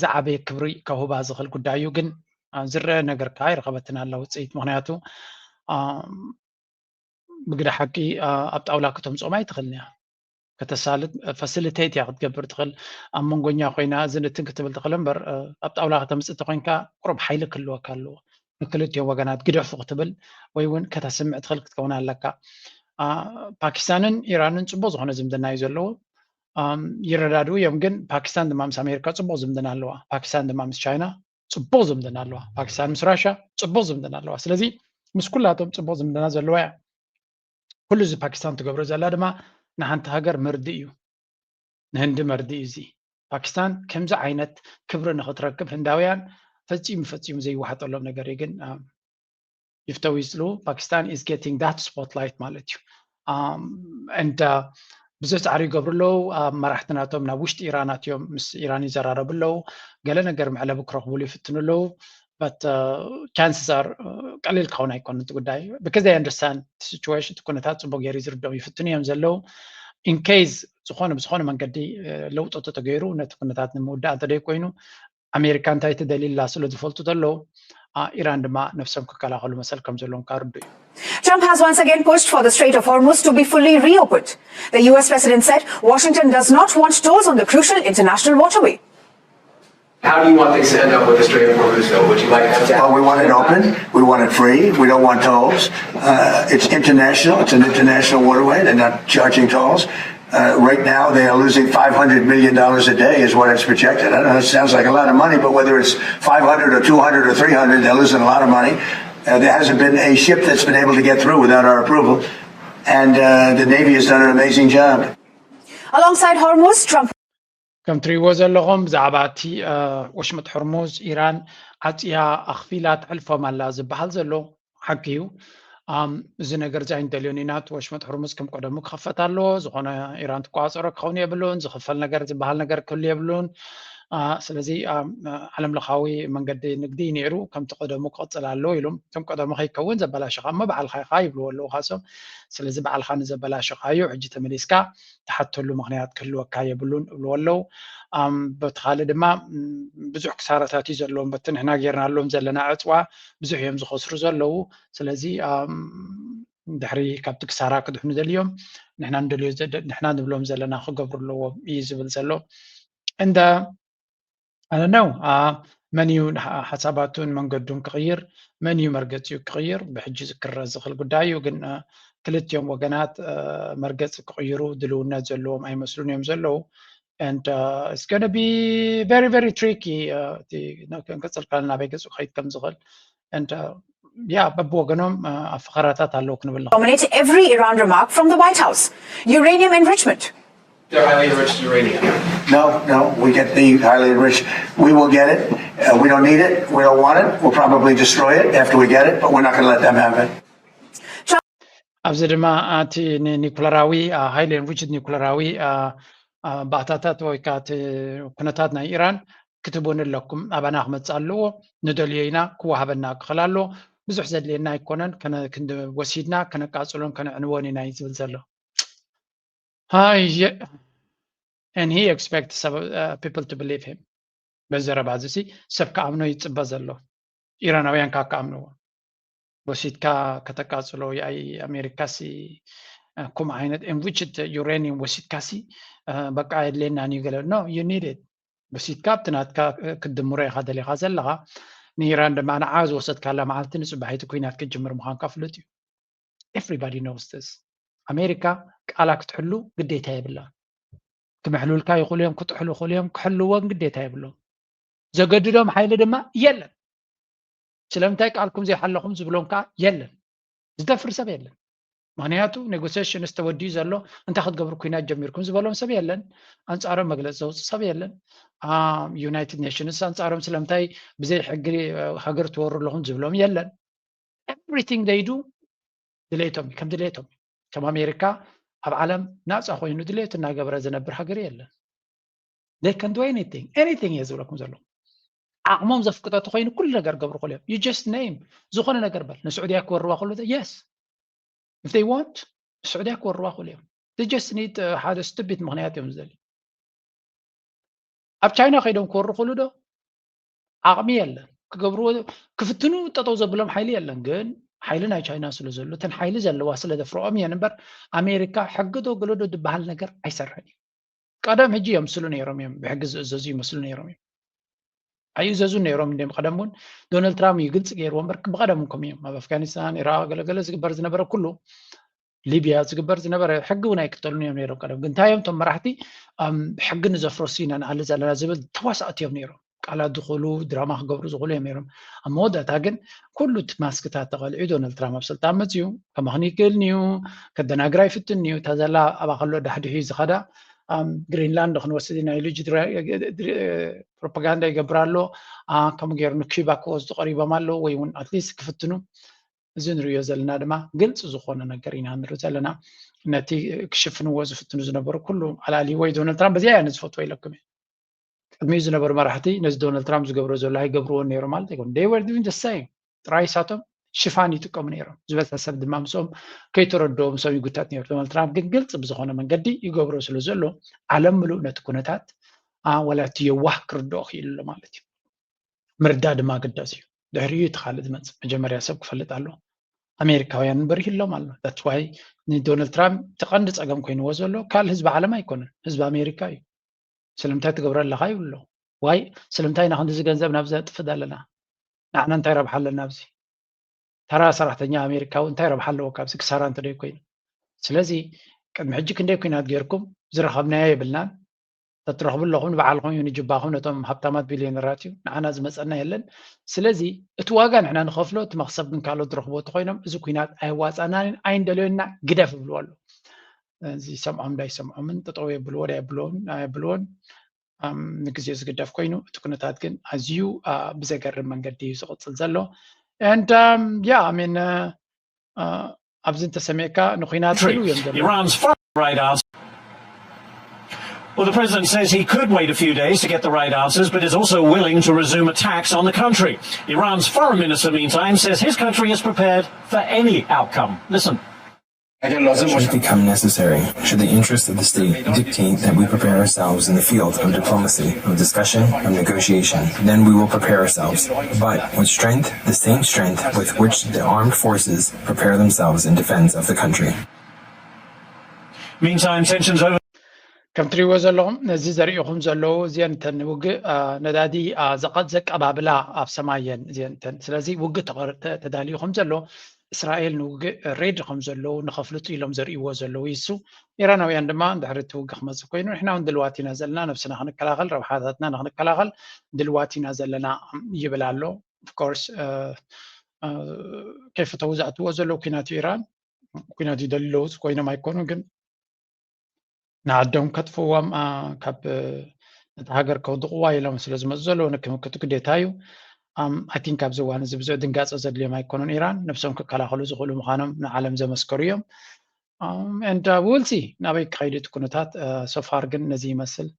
ዝዓበየ ክብሪ ከውህባ ዝኽእል ጉዳይ እዩ። ግን ዝረአ ነገር ከዓ ይረኸበትን ኣላ ውፅኢት። ምክንያቱ ብግደ ሓቂ ኣብ ጣውላ ከተምፅኦም ኣይትኽእልን እያ። ከተሳልጥ፣ ፋሲሊቴት እያ ክትገብር ትኽእል። ኣብ መንጎኛ ኮይና እዚ ንትን ክትብል ትኽእል እምበር ኣብ ጣውላ ከተምፅእ ተኮይንካ ቁሩብ ሓይሊ ክህልወካ ኣለዎ። ንክልቲኦም ወገናት ግደፉ ክትብል ወይ እውን ከተስምዕ ትኽእል ክትከውን ኣለካ። ፓኪስታንን ኢራንን ፅቡቅ ዝኾነ ዝምድና እዩ ዘለዎ። ይረዳድኡ እዮም። ግን ፓኪስታን ድማ ምስ ኣሜሪካ ፅቡቅ ዝምድና ኣለዋ። ፓኪስታን ድማ ምስ ቻይና ፅቡቅ ዝምድና ኣለዋ። ፓኪስታን ምስ ራሻ ፅቡቅ ዝምድና ኣለዋ። ስለዚ ምስ ኩላቶም ፅቡቅ ዝምድና ዘለዋ እያ። ኩሉ እዚ ፓኪስታን ትገብሮ ዘላ ድማ ንሓንቲ ሃገር መርድእ እዩ። ንህንዲ መርድእ እዩ። እዚ ፓኪስታን ከምዚ ዓይነት ክብሪ ንክትረክብ ህንዳውያን ፈፂሙ ፈፂሙ ዘይወሓጠሎም ነገር እዩ። ግን ይፍተው ይፅልው ፓኪስታን is getting that spotlight ማለት እዩ። እንደ ብዙሕ ፃዕሪ ይገብሩ ኣለዉ። ኣብ መራሕቲ ናቶም ናብ ውሽጢ ኢራን ኣትዮም ምስ ኢራን ይዘራረቡ ኣለዉ። ገለ ነገር መዕለቢ ክረኽቡሉ ይፍትኑ ኣለዉ። But chances are ቀሊል ክኸውን ኣይኮነ እቲ ጉዳይ because they understand situation። እቲ ኩነታት ፅቡቅ ገይሩ ዝርድኦም ይፍትኑ እዮም ዘለዉ። In case ዝኾነ ብዝኾነ መንገዲ ለውጢ ተተገይሩ ነቲ ኩነታት ንምውዳእ እንተደይ ኮይኑ ኣሜሪካ እንታይ ትደሊ ኣላ ስለ ዝፈልጡ ዘለዉ ኢራን ድማ ነፍሶም ክከላኸሉ መሰል ከም ዘለዎም ካርዱ እዩ። Trump has once again pushed for the Strait of Hormuz to be fully reopened. The U S president said Washington does not want tolls on the crucial international waterway. How do you want things to end up with the Strait of Hormuz, though? Would you like to? Well, we want it open. We want it free. We don't want tolls. Uh, it's international. It's an international waterway. They're not charging tolls. Uh, right now, they are losing five hundred million dollars a day, is what it's projected. I know it sounds like a lot of money, but whether it's five hundred or two hundred or three hundred, they're losing a lot of money. Uh, there hasn't been a ship that's been able to get through without our approval. And uh, the Navy has done an amazing job. Alongside Hormuz, Trump ከም ትሪእዎ ዘለኹም ብዛዕባ እቲ ወሽመጥ ሕርሙዝ ኢራን ዓፅያ ኣኽፊላ ትዕልፎም ኣላ ዝበሃል ዘሎ ሓቂ እዩ። እዚ ነገር እዚ ኣይንደልዮን ኢና። እቲ ወሽመጥ ሕርሙዝ ከም ቀደሙ ክኸፈት ኣለዎ። ዝኾነ ኢራን ትቆፃፀሮ ክኸውን የብሉን። ዝኽፈል ነገር ዝበሃል ነገር ክህሉ የብሉን። ስለዚ ዓለም ለኻዊ መንገዲ ንግዲ ነይሩ ከምቲ ቀደሙ ክቕፅል ኣለዎ ኢሎም ከም ቀደሙ ከይከውን ዘበላሸኻ እሞ ባዕልኻ ኢኻ ይብልዎ ኣለዉ ካሶም። ስለዚ ባዕልኻ ንዘበላሸኻዮ ሕጂ ተመሊስካ ትሓተሉ ምኽንያት ክህልወካ የብሉን እብልዎ ኣለዉ። በቲ ካልእ ድማ ብዙሕ ክሳራታት እዩ ዘለዎም። በቲ ንሕና ጌርናሎም ዘለና ዕፅዋ ብዙሕ እዮም ዝኸስሩ ዘለዉ። ስለዚ ድሕሪ ካብቲ ክሳራ ክድሕኑ ደልዮም ንሕና ንደልዮ ንሕና ንብሎም ዘለና ክገብሩ ኣለዎም እዩ ዝብል ዘሎ። እንደ ኣነነው መን እዩ ሓሳባቱን መንገዱን ክቕይር፣ መን እዩ መርገፂኡ ክቕይር ብሕጂ ዝክረር ዝኽእል ጉዳይ እዩ። ግን ክልቲኦም ወገናት መርገፂ ክቕይሩ ድልውነት ዘለዎም ኣይመስሉን እዮም ዘለዉ። And uh, it's going to be very very tricky. ክንቅፅል ካል ናበይ ገፁ ክኸይድ ከም ዝኽእል and uh, yeah በብወገኖም ኣብ ፈኸራታት ኣለዉ ክንብል ንኽእል። Dominate every Iran remark from the White House. Uranium enrichment. They're highly enriched uranium. No, no, we get the highly enriched. We will get it. Uh, we don't need it. We don't want it. We'll probably destroy it after we get it, but we're not going to let them have it. ኣብዚ ድማ እቲ ኒኩለራዊ highly enriched ኒኩለራዊ ባእታታት ወይ ከዓ እቲ ኩነታት ናይ ኢራን ክትህቡን ኣለኩም። ኣባና ክመፅእ ኣለዎ። ንደልዮ ኢና። ክወሃበና ክኽእል ኣለዎ። ብዙሕ ዘድልየና ኣይኮነን። ክንወሲድና ከነቃፅሎን ከነዕንዎን ኢና እዩ ዝብል ዘሎ። ሃየ and he expect people to believe him። በዚ ዘረባ እዚ ሰብ ክኣምኖ ይፅበ ዘሎ። ኢራናውያን ከዓ ክኣምንዎ። ወሲድካ ከተቃፅሎ የኣይ ኣሜሪካ ሲ ኩም ዓይነት enriched uranium ወሲድካ ሲ በቃ የድልየናን እዩ ገለ no you need it። ወሲድካ ኣብቲ ናትካ ክትድምሮ ኢኻ ደሊኻ ዘለኻ። ንኢራን ድማ ንዓ ዝወሰድካላ መዓልቲ ንፅባሒቲ ኩናት ክትጅምር ምዃንካ ፍሉጥ እዩ። Everybody knows this. ኣሜሪካ ቃላ ክትሕሉ ግዴታ የብላን። ክምሕሉልካ ይኽእሉ እዮም፣ ክጥሕሉ ይኽእሉ እዮም፣ ክሕልዎን ግዴታ የብሎም። ዘገድዶም ሓይሊ ድማ የለን። ስለምንታይ ቃልኩም ዘይሓለኹም ዝብሎም ከዓ የለን። ዝደፍር ሰብ የለን። ምክንያቱ negotiations ተወዲኡ ዘሎ እንታይ ክትገብሩ ኩናት ጀሚርኩም ዝበሎም ሰብ የለን። ኣንፃሮም መግለፂ ዘውፅእ ሰብ የለን። United Nations ኣንፃሮም ስለምንታይ ብዘይ ሕጊ ሃገር ትወሩ ኣለኹም ዝብሎም የለን። Everything they do ድሌቶም ከም ድሌቶም ከም ኣሜሪካ ኣብ ዓለም ናፃ ኮይኑ ድሌቱ እናገበረ ዝነብር ሃገር የለን። They can do anything anything እየ ዝብለኩም ዘለኹ። ዓቕሞም ዘፍቅዶ ተኮይኑ ኩሉ ነገር ገብሩ ክሉ እዮም። You just name ዝኾነ ነገር በል። ንስዑድያ ክወርዋ ክሉ yes if they want ንስዑድያ ክወርዋ ክሉ እዮም። They just need ሓደ stupid ምክንያት እዮም ዝደልዩ። ኣብ ቻይና ከይዶም ክወሩ ክሉ ዶ ዓቕሚ የለን ክገብርዎ ክፍትኑ ጠጠው ዘብሎም ሓይሊ የለን። ግን ሓይሊ ናይ ቻይና ስለ ዘሎ እተን ሓይሊ ዘለዋ ስለ ደፍረኦም እየን እምበር ኣሜሪካ ሕጊ ዶ ገለ ዶ ዝበሃል ነገር ኣይሰርሕን እዩ። ቀደም ሕጂ የምስሉ ነይሮም እዮም ብሕጊ ዝእዘዙ ይመስሉ ነይሮም እዮም። ኣይእዘዙ ነይሮም እንዲም ቀደም እውን ዶናልድ ትራምፕ እዩ ግልፂ ገይርዎ እምበር ብቀደም ከም እዮም ኣብ ኣፍጋኒስታን ኢራቅ ገለገለ ዝግበር ዝነበረ ኩሉ ሊቢያ ዝግበር ዝነበረ ሕጊ እውን ኣይክተሉን እዮም ነይሮም ቀደም። ግን እንታይ እዮም እቶም መራሕቲ ሕጊ ንዘፍረሱ ኢና ንኣሊ ዘለና ዝብል ተዋሳእቲ እዮም ነይሮም። ቃላት ዝኽእሉ ድራማ ክገብሩ ዝኽእሉ እዮም ነይሮም። ኣብ መወዳእታ ግን ኩሉ እቲ ማስክታት ተቐልዒ ዶናልድ ትራምፕ ኣብ ስልጣን መፅዩ ከመኽኒ ይክእል ንዩ ከደናግራ ይፍትን ንዩ እታ ዘላ ኣብኣ ከሎ ዳሕድሒ ዝኸዳ ግሪንላንድ ክንወስድ ኢና ኢሉ ፕሮፓጋንዳ ይገብር ኣሎ። ከምኡ ገይሩ ንኪባ ክወስዱ ቀሪቦም ኣለዉ ወይ እውን ኣትሊስት ክፍትኑ እዚ ንሪኦ ዘለና ድማ ግልፂ ዝኾነ ነገር ኢና ንርኢ ዘለና። ነቲ ክሽፍንዎ ዝፍትኑ ዝነበሩ ኩሉ ኣላልይዎ እዩ። ዶናልድ ትራምፕ በዚኣ እያ ንዝፈትዎ ኢለኩም እየ። ቅድሚኡ ዝነበሩ መራሕቲ ነዚ ዶናልድ ትራምፕ ዝገብሮ ዘሎ ኣይገብርዎን ነይሮም ማለት ኣይኮኑን። They were doing the same ጥራይ ሳቶም ሽፋን ይጥቀሙ ነይሮም። ዝበዝሐ ሰብ ድማ ምስኦም ከይተረድኦ ምስኦም ይጉተት ነይሩ። ዶናልድ ትራምፕ ግን ግልፂ ብዝኾነ መንገዲ ይገብሮ ስለ ዘሎ ዓለም ምሉእ ነቲ ኩነታት ወላ እቲ የዋህ ክርድኦ ክኢሉ ኣሎ ማለት እዩ። ምርዳእ ድማ ግደስ እዩ። ድሕሪኡ እቲ ካልእ ዝመፅእ መጀመርያ ሰብ ክፈልጥ ኣሎ። ኣሜሪካውያን እምበር ይህሎም ኣሎ። That's why ንዶናልድ ትራምፕ እቲ ቀንዲ ፀገም ኮይንዎ ዘሎ ካልእ ህዝቢ ዓለም ኣይኮነን፣ ህዝቢ ኣሜሪካ እዩ። ስለምንታይ ትገብሮ ኣለኻ ይብሉ ኣለዉ። ዋይ ስለምንታይ ኢና ክንድዚ ገንዘብ ናብዚ ነጥፍእ ዘለና? ንዓና እንታይ ረብሓ ኣለና ኣብዚ? ተራ ሰራሕተኛ ኣሜሪካ እውን እንታይ ረብሓ ኣለዎ ካብዚ ክሳራ እንተደይ ኮይኑ? ስለዚ ቅድሚ ሕጂ ክንደይ ኩናት ጌርኩም ዝረኸብናዮ የብልናን። ተትረኽቡ ኣለኹም ንባዕልኹም እዩ ንጅባኹም ነቶም ሃብታማት ቢልዮነራት እዩ ንዓና ዝመፀና የለን። ስለዚ እቲ ዋጋ ንሕና ንኸፍሎ እቲ መኽሰብ ግን ካልኦት ዝረኽቦ ተኮይኖም እዚ ኩናት ኣየዋፃናን ኣይንደልዮና ግደፍ ይብልዎ ኣሎ። እዚ ሰምዖም እንዳይሰምዖምን ጠጠው የብልዎ ዳየብልዎን ኣየብልዎን ንግዜ ዝግደፍ ኮይኑ እቲ ኩነታት ግን ኣዝዩ ብዘገርም መንገዲ እዩ ዝቕፅል ዘሎ። And yeah I mean ኣብዚ እንተሰሚዕካ ንኩናት ኢሉ እዮም ዘለዉ። Well, the president says he could wait a few days to get the right answers, but is also willing to resume attacks on the country. Iran's foreign minister, meantime, says his country is prepared for any outcome. Listen. Should it become necessary, should the interests of the state dictate that we prepare ourselves in the field of diplomacy, of discussion, of negotiation, then we will prepare ourselves, but with strength, the same strength with which the armed forces prepare themselves in defense of the country. Meantime, tensions over ከም ትሪእዎ ዘለኹም ነዚ ዘርእኹም ዘለዉ እዚአን እተን ውግእ ነዳዲ ዘቀባብላ ኣብ ሰማይ እየን እዚአን እተን። ስለዚ ውግእ ተዳልዩ ከም ዘሎ እስራኤል ንውግእ ሬዲ ከም ዘለዉ ንኸፍልጡ ኢሎም ዘርእይዎ ዘለዉ ይሱ ኢራናውያን ድማ ድሕሪ እቲ ውግእ ክመፅእ ኮይኑ ንሕና እውን ድልዋት ኢና ዘለና ነብስና ክንከላኸል ረብሓታትና ንክንከላኸል ድልዋት ኢና ዘለና ይብል ኣሎ። Of course ከይፈተዉ ዘእትዎ ዘለዉ ኩናት ኢራን ኩናት ይደልዩ ኣለዉ ኮይኖም ኣይኮኑ ግን ንዓዶም ከጥፍዎም ካብ ነቲ ሃገር ከውድቕዋ ኢሎም ስለ ዝመፁ ዘለዉ ንክምክቱ ግዴታ እዩ። I think ኣብዚ እዋን እዚ ብዙሕ ድንጋፀ ዘድልዮም ኣይኮኑን ኢራን ነብሶም ክከላኸሉ ዝኽእሉ ምዃኖም ንዓለም ዘመስከሩ እዮም። And we'll see ናበይ ክኸይዱ እቲ ኩነታት so far ግን ነዚ ይመስል።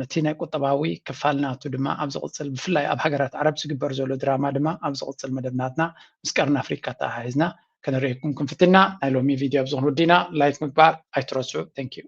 ነቲ ናይ ቁጠባዊ ክፋል ናቱ ድማ ኣብ ዝቕፅል ብፍላይ ኣብ ሃገራት ዓረብ ዝግበር ዘሎ ድራማ ድማ ኣብ ዝቕፅል መደብ ናትና ምስ ቀርኒ ኣፍሪካ ተሓሒዝና ከነርእየኩም ክንፍትና ናይ ሎሚ ቪድዮ ኣብዚ ክንውዲና like ምግባር ኣይትረስዑ thank you